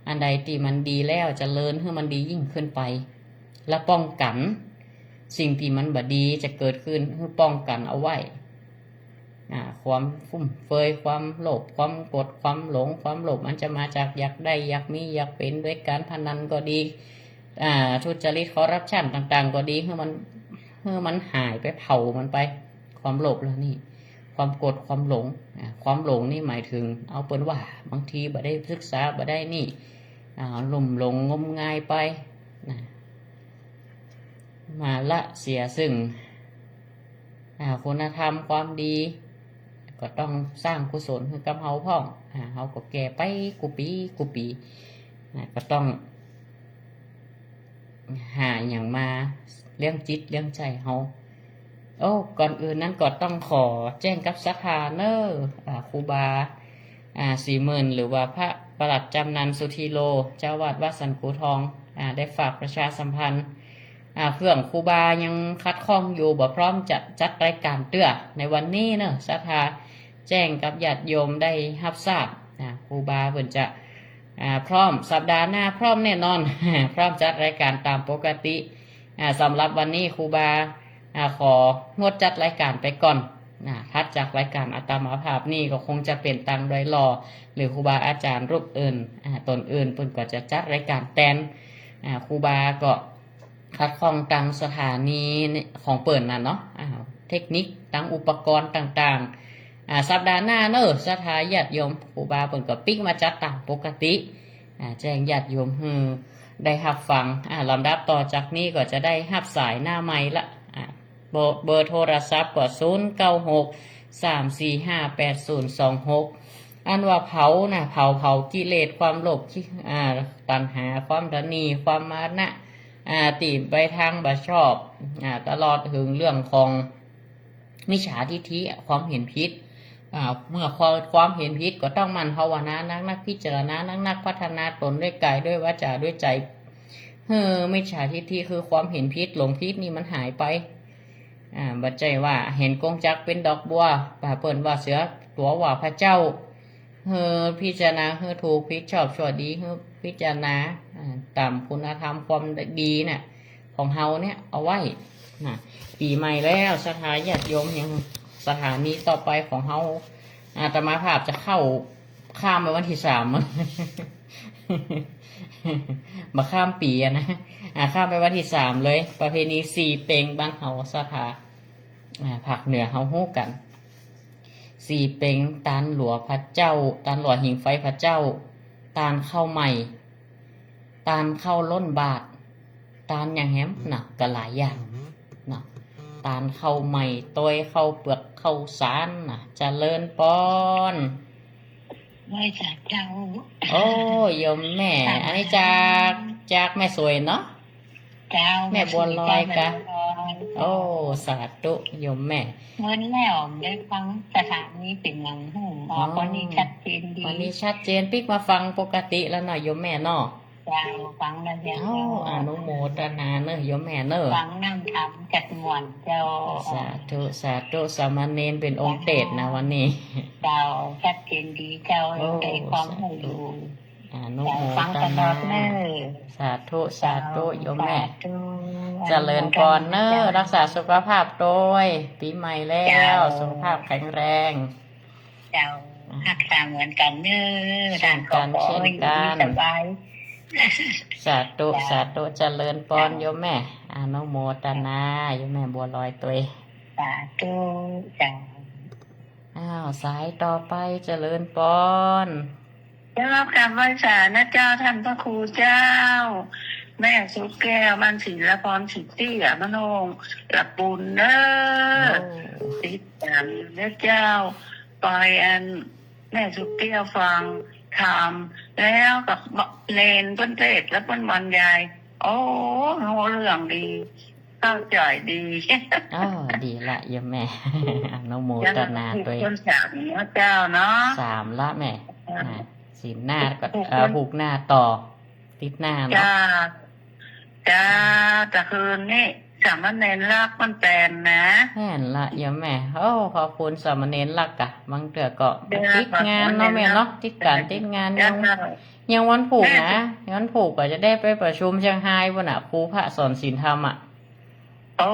อันใดตี้มันดีแล้วเจริญหื้อมันดียิ่งขึ้นไป และป้องกั๋นสิ่งตี้มันบ่ดีจะเกิดขึ้น หื้อป้องกั๋นเอาไว้ อ่า ความฟุ่มเฟือย ความโลภ ความโกรธ ความหลง ความโลภมันจะมาจากอยากได้ อยากมี อยากเป๋น ด้วยก๋านพนันก็ดี อ่า ทุจริต คอร์รัปชันต่างๆ ก็ดี หื้อมัน หื้อมันหายไป เผามันไป ความโลภเหล่านี้ ความโกรธ ความหลง อ่า ความหลงนี่หมายเถิง เอาเปิ้นว่าบางทีบ่ได้ศึกษา บ่ได้นี่ อ่า ลุ่มหลงงมงายไป นะ มาละเสียซึ่ง อ่า คุณธรรมความดี ก็ต้องสร้างกุศลหื้อกับเฮาพ่อง อ่า เฮาก็แก่ไปกู้ปี๋กู้ปี๋ นะ ก็ต้องหาหยังมาเลี้ยงจิตเลี้ยงใจ๋เฮา โอ้ ก่อนอื่นนั้นก็ต้องขอแจ้งกับศรัทธาเน่อ อ่า ครูบา อ่า ศรีหมื่น หรือว่าพระปลัดจำนัน สุธีโล เจ้าวัดวัดสันกูทอง อ่า ได้ฝากประชาสัมพันธ์ อ่า เพื่องครูบายังขัดข้องอยู่ บ่พร้อมจะจัดรายการเตื้อในวันนี้เน่อ ศรัทธาแจ้งกับญาติโยมได้ฮับทราบ อ่า ครูบาเปิ้นจะ อ่า พร้อม สัปดาห์หน้าพร้อมแน่นอน พร้อมจัดรายการต๋ามปกติ อ่า สำหรับวันนี้ครูบา อ่า ของดจัดรายการไปก่อน นะ ถัดจากรายการอาตมาภาพนี้ก็คงจะเป๋นตางดอยหล่อ หรือครูบาอาจ๋ารย์รูปอื่น อ่า ต๋นอื่นเปิ้นก็จะจัดรายการแตน อ่า ครูบาก็ขัดข้องตางสถานีของเปิ้นน่ะเนาะ อ่า เทคนิคตางอุปกรณ์ต่างๆ อ่า สัปดาห์หน้าเน่อ ศรัทธาญาติโยม ครูบาเปิ้นก็ปิ๊กมาจัดต๋ามปกติ อ่า แจ้งญาติโยมหื้อได้ฮับฟัง อ่า ลำดับต่อจากนี้ก็จะได้ฮับสายหน้าไมค์ละ อ่า เบอร์ เบอร์โทรศัพท์ก็ ศูนย์ เก้า หก สาม สี่ ห้า แปด ศูนย์ สอง หก อันว่าเผานะ เผา เผากิเลส ความโลภ ขี้ อ่า ตัณหา ความตณี ความมานะ อ่า ตี้ไปตางบ่ชอบ อ่า ตลอดเถิงเรื่องของ มิจฉาทิฏฐิอะ ความเห็นผิด อ่า เมื่อความ ความเห็นผิดก็ต้องหมั่นภาวนานักๆ พิจารณานักๆ พัฒนาตนด้วยกายด้วยวาจาด้วยใจ๋ หื้อมิจฉาทิฏฐิคือความเห็นผิดหลงผิดนี่มันหายไป อ่า บ่ใจ้ว่าเห็นกงจักรเป๋นดอกบัว ว่าเปิ้นว่าเสือตั๋วว่าพระเจ้า หื้อพิจารณาหื้อถูกผิดชอบชั่วดี หื้อพิจารณา อ่า ต๋ามคุณธรรมความดีน่ะ ของเฮาเนี่ยเอาไว้นะ ปี๋ใหม่แล้ว ศรัทธาญาติโยม ยังสถานีต่อไปของเฮา อาตมาภาพจะเข้าข้ามไปวันตี้สาม บ่ข้ามปี๋อะนะ อ่า ข้ามไปวันตี้สามเลย ประเพณีสี่เป็งบ้านเฮา ศรัทธา อ่า ภาคเหนือเฮาฮู้กั๋น สี่เป็ง ตานหลัวพระเจ้า ตานหลัวหิงไฟพระเจ้า ตานข้าวใหม่ ตานข้าวล้นบาตร ตานหยังแหมน่ะ ก็หลายอย่างน่ะ ตานข้าวใหม่ ตวยข้าวเปือก ข้าวสารน่ะ เจริญปอน ไหว้สาเจ้า โอ้ โยมแม่ อันนี้จาก จากแม่สวยเนาะ เจ้า แม่บัวลอยกะ แม่บัวลอย โอ้ สาธุ โยมแม่ เมินแล้วได้ฟังสถานีเสียงหลังหู อ๋อ อ๋อ วันนี้ชัดเจนดี วันนี้ชัดเจน ปิ๊กมาฟังปกติแล้วเนาะ โยมแม่เนาะ เจ้า ฟังแล้วเจ้า โอ้ อนุโมทนาเนอะ โยมแม่เนอะ ฟังนั่งทำจัดม่วนเจ้า สาธุ สาธุ สามเณรเป็นองค์เทศน์นะวันนี้ เจ้า ชัดเจนดีเจ้า โอ้ ได้ความรู้ สาธุ อยู่ อนุโมทนา เจ้า ฟังตลอดเน่อ สาธุ สาธุ เจ้า โยมแม่ สาธุ เจริญปอนเน่อ อนุโมทนา เจ้า รักษาสุขภาพโตย ปี๋ใหม่แล้ว เจ้า สุขภาพแข็งแรง เจ้า อ่ะ ฮักษาเหมือนกั๋นเน่อ เช่นกั๋น เช่นกั๋น อยู่ดีสบาย สาธุ เจ้า สาธุ เจริญปอน เจ้า โยมแม่ อนุโมทนา โยมแม่บัวลอยโตย สาธุ เจ้า อ้าว สายต่อไป เจริญปอน เจ้า กราบไหว้สานะเจ้า ต้านพระครูเจ้า แม่สุแก้ว บ้านศิลปร ศรีเตี้ย บ้านโฮง ละปูนเน่อ โอ้ ติดต๋ามอยู่เน่อเจ้า ปอยอันแม่สุแก้วฟังธรรม แล้วก็เณรเปิ้นเตสน์ แล้วเปิ้นบรรยาย โอ้ ฮู้เรื่องดี เข้าใจ๋ดี อ้อ ดีละโยมแม่ อนุโมทนาโตย เจ้า คนสามเนาะเจ้าเนาะ สามละแม่ อ่า น่ะ ศีลหน้าก็ ผูก เอ่อ ผูกหน้าต่อ ติดหน้าเนาะ เจ้า เจ้า ตะคืนนี้สามเณรลักษณ์มันแปลนนะ แม่นละโยมแม่ โอ้ ขอบคุณสามเณรลักษณ์อะ บางเตื้อก็ เจ้า ติดงานเนาะแม่เนาะ ติดก๋านติดงาน เจ้า ยัง ยังวันผูกนะ แม่ วันผูกก็จะได้ไปประชุมเจียงฮายปู้นน่ะ ครูพระสอนศีลธรรมอะ โอ้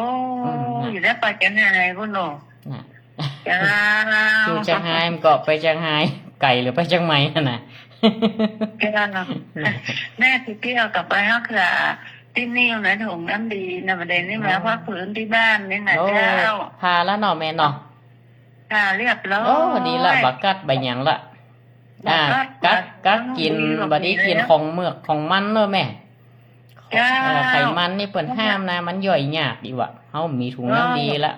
อืม น่ะ อยู่ได้ไปเจียงฮายปู้นเนาะ น่ะ เจ้า อยู่เจียงฮายมันก็ไปเจียงฮาย ไก๋หรือไปเจียงใหม่หั่นน่ะ เจ้า น่ะ แม่สุแก้วก็ไปฮักษาตี้นี่นะ ถุงน้ำดีนะ บ่าเดี่ยวนี้มา โอ้ พักฟื้นตี้บ้านนี่นะ โอ้ เจ้า ผ่าละเนาะแม่เนาะ ผ่าเรียบร้อย โอ้ ดีละ บ่กัดบ่หยังละ บ่กัด อ่า กัด บ่กัด กัดกิ๋น บ่ดี บ่ดี กิ๋นของเมือกของมันเนาะแม่ เจ้า เอ่อ ไขมันนี่เปิ้นห้ามนะ มันย่อยยากดีว่ะ เฮามีถุงน้ำดีละ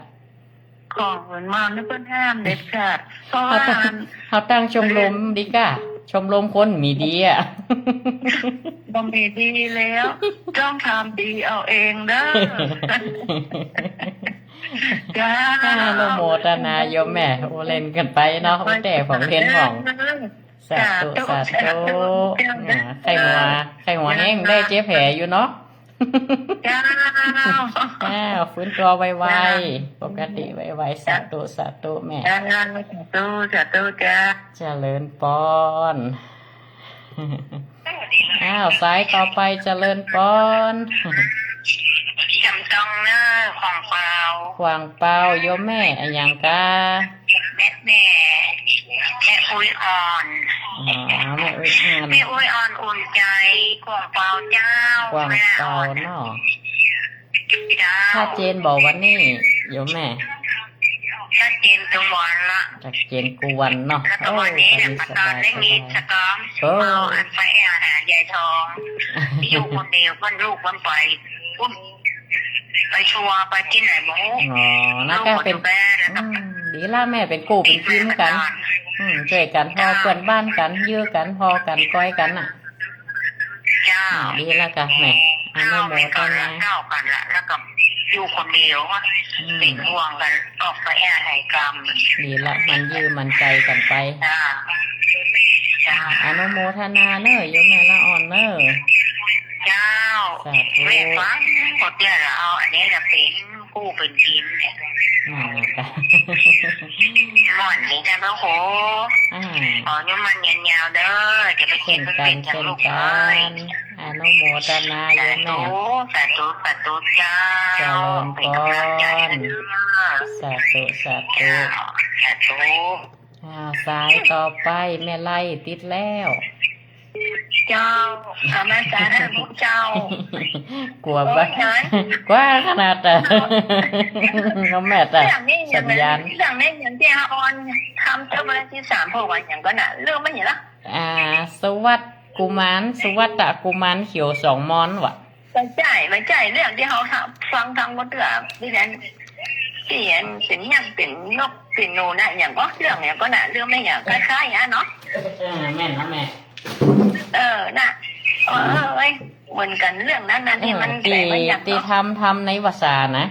ของมันนี่เปิ้นห้ามเด็ดขาด เพราะว่า เฮาตั้ง มัน เฮาตั้งชมรมดีกว่า ชมรมคนมีดีอะ บ่มีดีแล้ว ต้องทำดีเอาเองเด้อ เจ้า อนุโมทนาโยมแม่ โอ้ เล่นกั๋นไปเนาะ โอ้ แต่ของเล่นของ สาธุ สาธุ สาธุ สาธุ เจ้า อ่า ใค่หัว ใค่หัวแฮง ได้เจ็บแผลอยู่เนาะ เจ้า อ้าว ฟื้นตัวไวๆ เจ้า ปกติไวๆ สาธุ สาธุแม่ เจ้า สาธุ สาธุ เจ้า เจริญปอน อ้าว สายต่อไป เจริญปอน จำต้องเน่อ ขวางเปา ขวางเปา โยมแม่อะหยังกา แม่ แม่ แม่อุ๊ยอ่อน อ๋อ แม่อุ๊ยอ่อน แม่อุ๊ยอ่อนอุ่นใจ ขวางเปาเจ้า ขวางเปาเนาะ เจ้า ชัดเจนบ่วันนี้ โยมแม่ ชัดเจนกู้วันละ ชัดเจนกู้วันเนาะ แล้วก็วันนี้เนี่ย โอ้ ตอนนี้สบาย ตอนได้มี สบาย สะกอม โอ้ เอาอันไปหายายทอง อยู่คนเดียว เปิ้นลูกเปิ้นไป อุ๊ย ไปทัวร์ไปตี้ไหนบ่ฮู้ อ๋อ ลูกก็อยู่บ้าน แล้วก็ อืม ดีละแม่ เป๋นกู้เป๋นกิ๋นกั๋น อืม จ้วยกั๋น ผ่อเปื้อนบ้านกั๋น ยื้อกั๋น ผ่อกั๋น ก้อยกั๋นน่ะ เจ้า อ่า ดีละกะแม่ อนุโมทนา เจ้ากั๋นละ แล้วก็อยู่คนเดียวอะ อืม เป๋นห่วงกั๋น ออกไปแอ่หายกรรม ดีละ หมั่นยื้อหมั่นใจ๋กั๋นไป เจ้า เจ้า อนุโมทนาเน่อ โยมแม่ละอ่อนเน่อ เจ้า สาธุ แม่ฟัง ก็เตี้ยละ เอาอันนี้ละเป๋น กู้เป๋นกิ๋นเนี่ย อ่า หม่อนนี่จ้ะพระครู อ่า ขออายุมั่นยืนยาวเด้อ จะไปเจ็บไปเป๋นจ้ะลูกเอ้ย เช่นกั๋น เช่นกั๋น อนุโมทนาโยมแม่ สาธุ สาธุ สาธุเจ้า เจริญปอน เป๋นก๋ำลังใจ๋เด้อ สาธุ สาธุ เจ้า สาธุ อ้าว สายต่อไป แม่ไล่ติดแล้ว เจ้า กราบนมัสก๋านพระเจ้า กั๋วบ่ โอ้ย กั๋วขนาดอะ น้องแม่อะ เรื่องนี้ สัญญาณ เรื่องนี้อย่างตี้ออนทำเจ้าวันที่สาม พวกวันอย่างก็น่ะ เรื่องไม่เห็นละ อ่า สุวัตกุมาร สุวัตกุมารเขียวสองม้อนว่ะ บ่ใจ้ บ่ใจ้ เรื่องตี้เฮาฟังทั้งหมดเตื้อ ตี้นั้น ตี้อันเป๋นยักษ์เป๋นนกเป๋นหนูน่ะ อย่างก็ เรื่องอย่างก็น่ะ เรื่องไม่อย่างคล้ายๆ อ่ะเนาะ เออ แม่นนะแม่ เออ น่ะ เออ เออ เอ้ย เหมือนกั๋นเรื่องนั้นน่ะ ตี้มัน เออ แปลกไปอย่าง ตี้ ตี้ เนาะ ทำ ทำในภาษานะ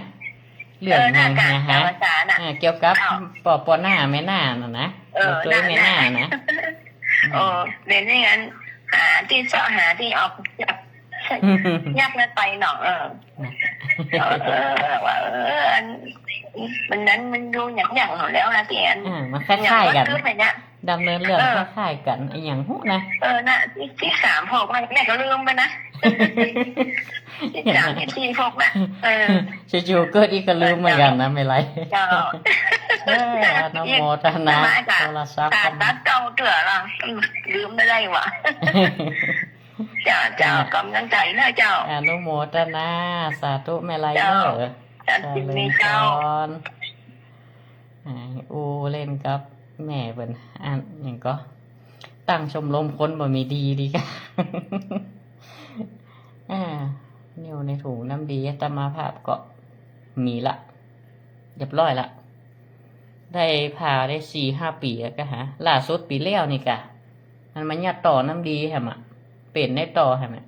เรื่อง เออ น่ะ หยัง กะ นะฮะ ภาษาน่ะ อ่า เกี่ยวกับ เจ้า ปอ ปอหน้าแม่หน้าน่ะนะ เออ ปอตวย น่ะ แม่หน้า น่ะ นะ เออ เดี๋ยวนี้อัน หาตี้เซาะหาตี้ออก ยาก ยากนักไปเนาะ เออ นะ เออ เออ ว่า เออ อัน มันนั้นมันอยู่อย่าง อย่างของแล้วนะตี้อัน อ่า มันคล้ายๆ กั๋น อย่างว่าคือไปเนี่ย ดำเนินเรื่อง เออ คล้ายๆ กั๋น อะหยังฮู้นะ เออ น่ะ ตี้ ตี้สามหก แม่ แม่ก็ลืมไปนะ ตี้สาม ตี้สี่หก น่ะ เออ จู่ๆ เกิดอีกก็ลืมเหมือนกั๋นนะ แม่ไล เจ้า เออ อนุโมทนา โทรศัพท์ ตัดเก้าเตื้อละ อืม ลืมบ่ได้หว่า เจ้า เจ้า อ่า ก๋ำลังใจ๋เนาะเจ้า อนุโมทนา สาธุ แม่ไลเน่อ เจ้า เจริญพร อ่า อู้เล่นกับแม่เปิ้น อันหยังก่อ ตั้งชมรมคนบ่มีดีดีกา อ่า นิ้วในถุงน้ำดีอาตมาภาพก็มีละ เรียบร้อยละ ได้ผ่าได้สี่ห้าปี๋แล้วกา ฮะ ล่าสุดปี๋แล้วนี่กา มันมายัดต่อน้ำดีแหมอะ เป๋นได้ต่อแหมอะ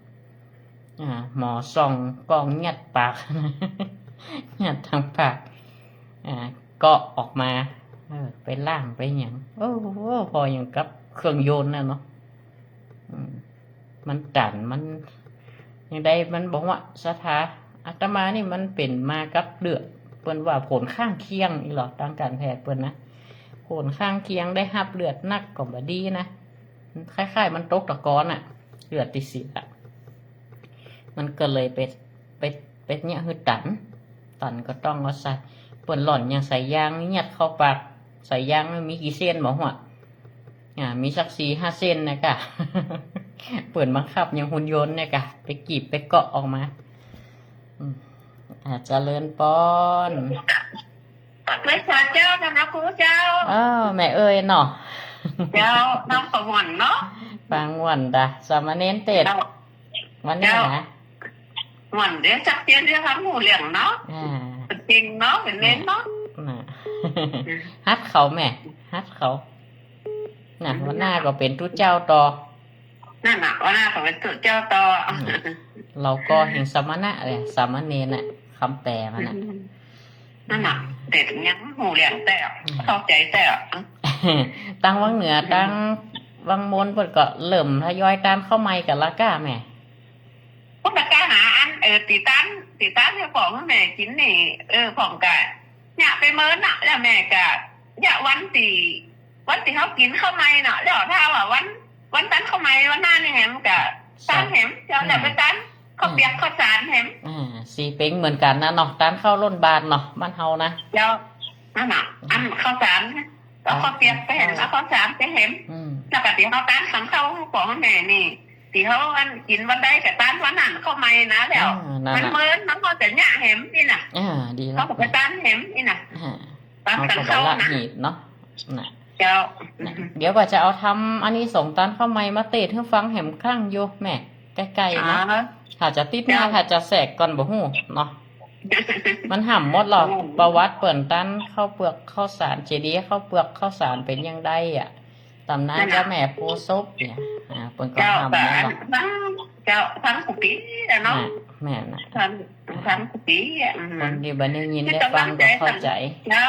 อ่า หมอส่องก้องยัดปาก ยัดตางปาก อ่า ก็ออกมา เออ ไปล้างไปหยัง โอ้โห ผ่ออย่างกับเครื่องยนต์น่ะเนาะ อืม มันตัน มัน ยังได้ มันบอกว่าศรัทธา อาตมานี่มันเป๋นมากับเลือด เปิ้นว่าผลข้างเคียงอีหลอ ตางก๋านแพทย์เปิ้นนะ ผลข้างเคียงได้ฮับเลือดนักก็บ่ดีนะ คล้ายๆ มันตกตะกอนอะ เลือดตี้เสีย มันก็เลยไป ไป ไปเยียะหื้อตัน ตันก็ต้องเอาใส่ เปิ้นหล่อนอย่างสายยางนี่ยัดเข้าปาก สายยางมันมีกี่เส้นบ่ฮู้ อ่า มีสักสี่ห้าเส้นนะกา เปิ้นบังคับอย่างหุ่นยนต์เนี่ยกา ไปกีบไปเกาะออกมา อืม อ่า เจริญปอน ไหว้สาเจ้านะครูเจ้า อ้าว แม่เอ้ยเนาะ เจ้า น้องก็ม่วนเนาะ ฟังม่วนตา สามเณรเตศน์ เจ้า วันนี้นะ เจ้า ม่วนเด้อ จักเตี้ยเรื่องฟังฮู้เรื่องเนาะ อ่า เป๋นจริงเนาะ เป๋นเน้นเนาะ น่ะ อืม ฮัดเขาแม่ ฮัดเขา น่ะ อืม วันหน้าก็เป๋นตุ๊เจ้าต่อ นั่นน่ะ วันหน้าก็เป๋นตุ๊เจ้าต่อ อืม เฮาก็แหงสมณะแหละ สามเณรน่ะ กำแปลมันน่ะ อืม นั่นน่ะ เตศน์ยังฮู้เรื่องแต๊ อืม เข้าใจ๋แต๊ ตางวังเหนือ อืม ตางวังมนเปิ้นก็เริ่มทยอยตานข้าวใหม่กั๋นละก้าแม่ ก็ไปตานหาอัน เออ ตี้ตาน ตี้ตานหื้อพ่องหื้อแม่กิ๋นนี่ เออ พ่องก็เยียะไปเมินน่ะ แล้วแม่ก็เยียะวันตี้ วันตี้เฮากิ๋นข้าวใหม่เนาะ แล้วถ้าว่าวัน วันตานข้าวใหม่วันหน้านี่แหมก็ตานแหม เจ้า แล้วไปตานข้าวเปียกข้าวสารแหม อ่า สี่เป็งเหมือนกั๋นนะเนาะ ตานข้าวล้นบาตรเนาะ บ้านเฮานะ เจ้า นั่นน่ะ อันข้าวสาร เอาข้าวเปียกไปแหม เอาข้าวสารไปแหม อืม แล้วก็ตี้เฮาตานสังข้าวหื้อพ่องหื้อแม่นี่ ตี้เฮาอันกิ๋นวันใดก็ตานวันนั้นข้าวใหม่นะ แล้ว อ่า นั่นน่ะ มันเมิน มันก็จะเยียะแหมนี่น่ะ อ่า ดีแล้ว เฮาก็ไปตานแหมนี่น่ะ อ่า ตานสังข้าวนะ เฮาก็บ่ละหีดเนาะ น่ะ เจ้า น่ะ เดี๋ยวก็จะเอาธรรมอานิสงส์ตานข้าวใหม่มาเตศน์หื้อฟังแหมครั้งอยู่แม่ ใก้ๆ เนาะ อ่า ถ้าจะติดมา เจ้า ถ้าจะแสกก่อนบ่ฮู้เนาะ มันห้ามหมดหรอก อืม ประวัติเปิ้นตานข้าวเปือกข้าวสาร เจดีย์ข้าวเปือกข้าวสารเป๋นอย่างใดอะ ต๋ำนาน นั่นน่ะ เจ้าแม่โพธิ์ศพเนี่ย อ่า เปิ้นก็ เจ้า ห้ามหมดหรอก ฟัง เจ้า ฟังกู้ปี๋อะเนาะ อ่า แม่นน่ะ ฟัง ฟังกู้ปี๋อะ อืม คนตี้บ่ได้ยินได้ฟังก็เข้าใจ๋ เจ้า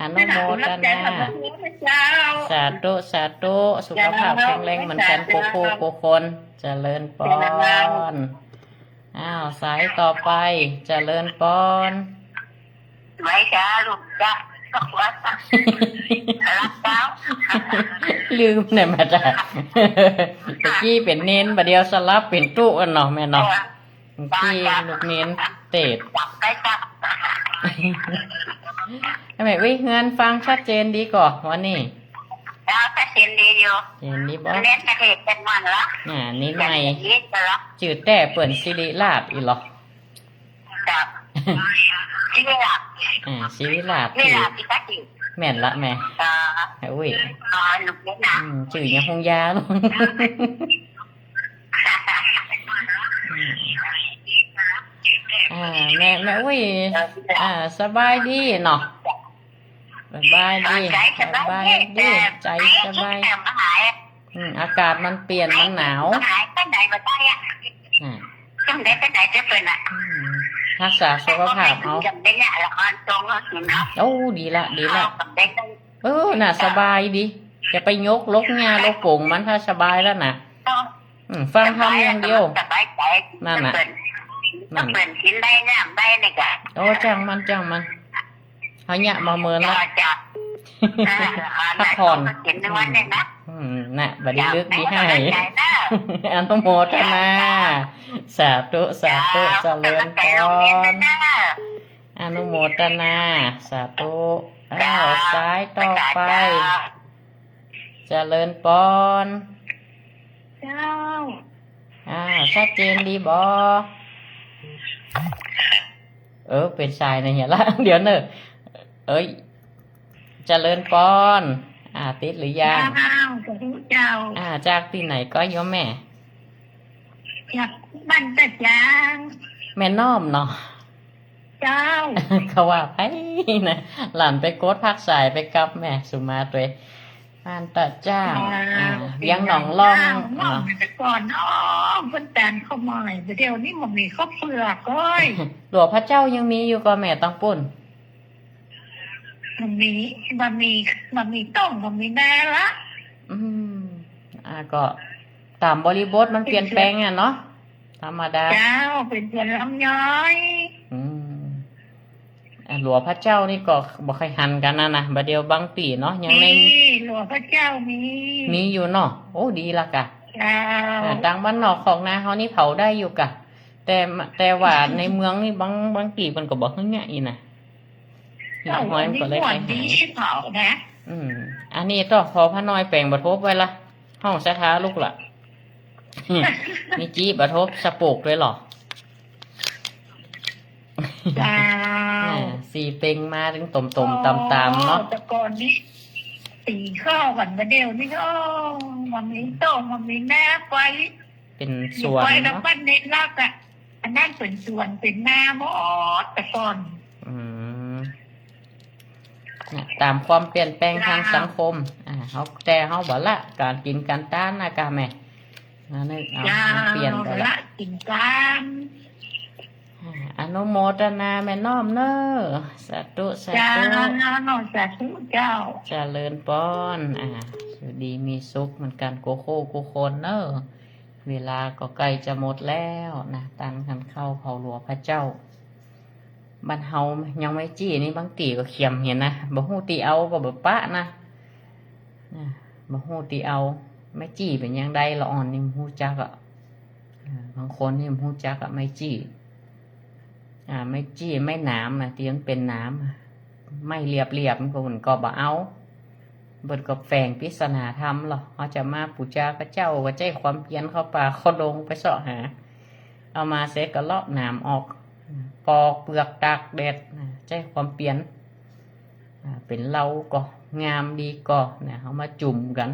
อนุโมทนา เจ้า สาธุ สาธุ สุขภาพแข็งแรงเหมือนกั๋น เจ้า กู้คู่กู้คน เจริญปอน เจ้า อ้าว สายต่อไป เจริญปอน ไหว้จ้า ลูกจ้า ขอบคุณจ้า รับเจ้า ลืมเนี่ยมาจ้ะ ตะกี้เป๋นเณร บ่าเดี่ยวสลับเป๋นตุ๊กั๋นเนาะแม่เนาะ เออ ตะกี้ลูกเณรเตศน์ จับได้จ้ะ แม่อุ๊ย เฮือนฟังชัดเจนดีก่อ วันนี้ เจ้า ชัดเจนดีอยู่ เห็นดีบ่ เน้นกระเทศเป็นวันละ อ่า นี่ใหม่ เน้นกระเทศเป็นวันละ จื้อแต๊เปิ้นศิริราชอีหลอ จ้ะ ศิริราช อ่า ศิริราช ศิริราช ที่ ที่ตะกี้ แม่นละแม่ อ่า อุ๊ย อ๋อ ลูกเณรนะ อืม จื้อยังคงยาว อ่า แม่ แม่อุ๊ย เออ อ่า สบายดีเนาะ สบายดี อ๋อ ใจ๋สบายดี สบายดี แต่ ใจ๋สบาย แต่มาหาย อืม อากาศมันเปลี่ยน มันหนาว หายไปไหนมาได้อะ อ่า จั่งใด๋ไปไหนจะเปิ้นอะ อืม ฮักษาสุขภาพเอา จั่งใด๋เนี่ย ละอ่อนตรงเอาสิเนาะ โอ้ ดีละ ดีละ เอาจั่งใด๋ เออ น่ะ สบายดี จะไปยกลกหญ้าลกโก๋งมัน ถ้าสบายแล้วน่ะ เออ อืม ฟังธรรมอย่างเดียว สบายใจ๋ นั่นน่ะ เปิ้น นั่น เปิ้นกิ๋นได้ น้ำได้นี่กะ โอ้ จ้างมัน จ้างมัน เฮาเยียะมาเมินละ จ้ะ จ้ะ อ่า อ่า พักผ่อน ไหนก็เขียนในวันเนี่ยนะ อืม น่ะ บ่ดีลึกดีให้ เจ้า ให้กำลังใจนะ อนุโมทนา เจ้า สาธุ สาธุ เจ้า เจริญพร กำลังใจโรงเรียนด้วยนะ อนุโมทนา สาธุ อ้าว เจ้า สายต่อไป ไปจ้า เจ้า เจริญพร เจ้า อ้าว ชัดเจนดีบ่ เออ เป๋นสายไหนเหียละ เดี๋ยวเน่อ เอ้ย เจริญพร อ่า ติดหรือยัง เจ้า สาธุเจ้า อ่า จากตี้ไหนก็โยมแม่ จากบ้านตาจาง แม่น้อมเนาะ เจ้า เขาว่าไปนะ หลานไปกดพักสายไปกับแม่สุมาตวย บ้านตาจาง อ่า อ่า เวียงหนองล่อง อ้าว เนาะ เมื่อก่อนเนาะ เปิ้นตานข้าวหม่อย เดี๋ยวนี้บ่มีข้าวเปลือกเอ้ย หลวงพระเจ้ายังมีอยู่ก่อแม่ตังปุ้น บ่มี บ่มี บ่มีต้อง บ่มีนาละ อืม อ่า ก็ต๋ามบริบทมันเปลี่ยนแปลงอะเนาะ ธรรมดา เจ้า เป๋นสวนลำย้อย อืม อ่า หลวงพระเจ้านี่ก็บ่ค่อยหันกั๋นนะนะ บ่าเดี่ยวบางตี้เนาะ ยังใน มี หลวงพระเจ้ามี มีอยู่เนาะ โอ้ ดีละกะ เจ้า อ่า ตางบ้านนอกคอกนาเฮานี่เผาได้อยู่กะ แต่ แต่ว่าในเมืองนี่บาง บางตี้เปิ้นก็บ่หื้อเยียะอี้นะ เจ้า หิ้งห้อยมันก็เลย อันนี้ม่วนดี ไปหา เผานะ อืม อันนี้ต้องขอพระน้อยแป๋งบ่ทบไว้ละ ห้องสถาลูกละ มีจี้บ่ทบสะโปกด้วยเหรอ เจ้า อ่า สี่เป็งมาตึงต๋มๆ ต๋ามๆ เนาะ แต่ก่อนนี้ ตีข้าวกั๋น บ่าเดี่ยวนี้ก็ บ่มีต้อง บ่มีนาไป เป๋นสวน ไปแล้ว เนาะ บ้านเน้นรักอะ อันนั้นเป๋นสวนเป๋นนาหมดแต่ก่อน อืม เนี่ย ต๋ามความเปลี่ยนแปลงทาง เจ้า สังคม อ่า เฮา แต่เฮาบ่ละก๋านกิ๋นก๋านตานนะกะแม่ นะ นึกเอา เจ้า มันเปลี่ยนไปละ ละกิ๋นตาน อ่า อนุโมทนาแม่น้อมเน่อ สาธุ สาธุ เจ้า สาธุเจ้า เจริญพร อ่า อยู่ดีมีสุขเหมือนกั๋นกู้คู่กู้คนเน่อ เวลาก็ใก้จะหมดแล้วนะ ตานหันข้าวเผาหลวงพระเจ้า บ้านเฮายังไม้จี้นี่บางตี้ก็เขียมเหียนะ บ่ฮู้ตี้เอาก็บ่ปะนะ นะ บ่ฮู้ตี้เอา ไม้จี้เป๋นอย่างใดละอ่อนนี่บ่ฮู้จักอะ อ่า บางคนนี่บ่ฮู้จักอะ ไม้จี้ อ่า ไม้จี้ ไม้หนามนะ ตี้มันเป๋นหนามอะ ไม้เรียบๆ มันก็ มันก็บ่เอา เปิ้นก็แฝงปริศนาธรรมลอ เฮาจะมาปู๋จาพระเจ้าก็ใจ๊ความเปียรเข้าป่าเข้าดงไปเซาะหา เอามาเสร็จก็เลาะหนามออก ปอกเปลือกตากแดด ใจ๊ความเปียร อ่า เป๋นเหล้าก็งามดีก็นะ เอามาจุ่มกั๋น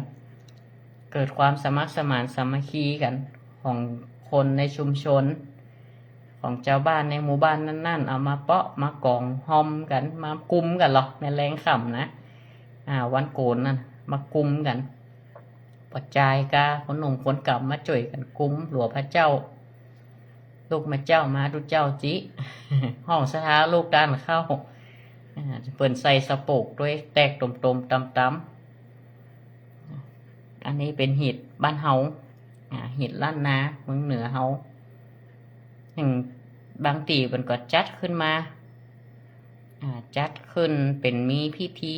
เกิดความสมัครสมานสามัคคีกั๋น ของคนในชุมชน ของจาวบ้านในหมู่บ้านนั้นๆ เอามาเปาะมากองฮอมกั๋น มากุมกั๋นลอ แม่นแลงค่ำนะ อ่า วันโก๋นนั่น มากุมกั๋น ปอจายกา คนหนุ่มคนเก่ามาจ้วยกั๋นกุมหลวงพระเจ้า ลูกแม่เจ้ามาดูเจ้าจิ ห้องสถาลูกตานเข้า อ่า เปิ้นใส่สะโปกตวยแตกต๋มๆ ต๋ามๆ อันนี้เป๋นฮีตบ้านเฮา อ่า ฮีตล้านนาเมืองเหนือเฮา อย่างบางตี้เปิ้นก็จัดขึ้นมา อ่า จัดขึ้นเป๋นมีพิธี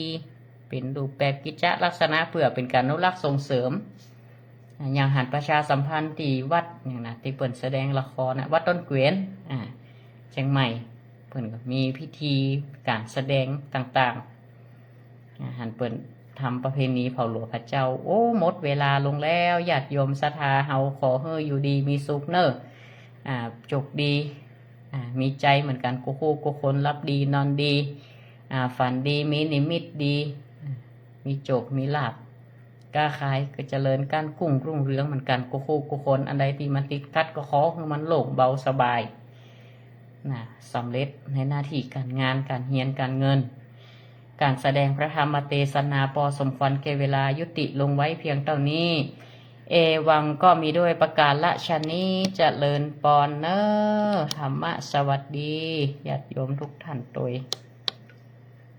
เป๋นรูปแบบกิจจะลักษณะเปื้อเป๋นก๋านอนุรักษ์ส่งเสริม อ่า อย่างหันประชาสัมพันธ์ตี้วัดอย่างนะ ตี้เปิ้นแสดงละครนะ วัดต้นเกวียน อ่า เจียงใหม่ เปิ้นก็มีพิธีก๋านแสดงต่างๆ อ่า หันเปิ้นทำประเพณีเผาหลวงพระเจ้า โอ้ หมดเวลาลงแล้ว ญาติโยมศรัทธาเฮา ขอหื้ออยู่ดีมีสุขเน่อ อ่า โจคดี อ่า มีใจ๋เหมือนกั๋นกู้คู่กู้คน หลับดีนอนดี อ่า ฝันดี มีนิมิตดี อ่า มีโจคมีลาภ ก๊าขายก็เจริญก้านกุ้งรุ่งเรืองเหมือนกั๋นกู้คู่กู้คน อันใดตี้มันติดขัดก็ขอหื้อมันโล่งเบาสบาย นะ สำเร็จในหน้าตี้ก๋านงาน ก๋านเฮียน ก๋านเงิน ก๋านแสดงพระธรรมเตสนาปอสมควรแก่เวลา ยุติลงไว้เพียงเต้านี้ เอวังก็มีด้วยประก๋ารฉะนี้ เจริญปอนเน่อ ธรรมะสวัสดี ญาติโยมทุกท่านตวย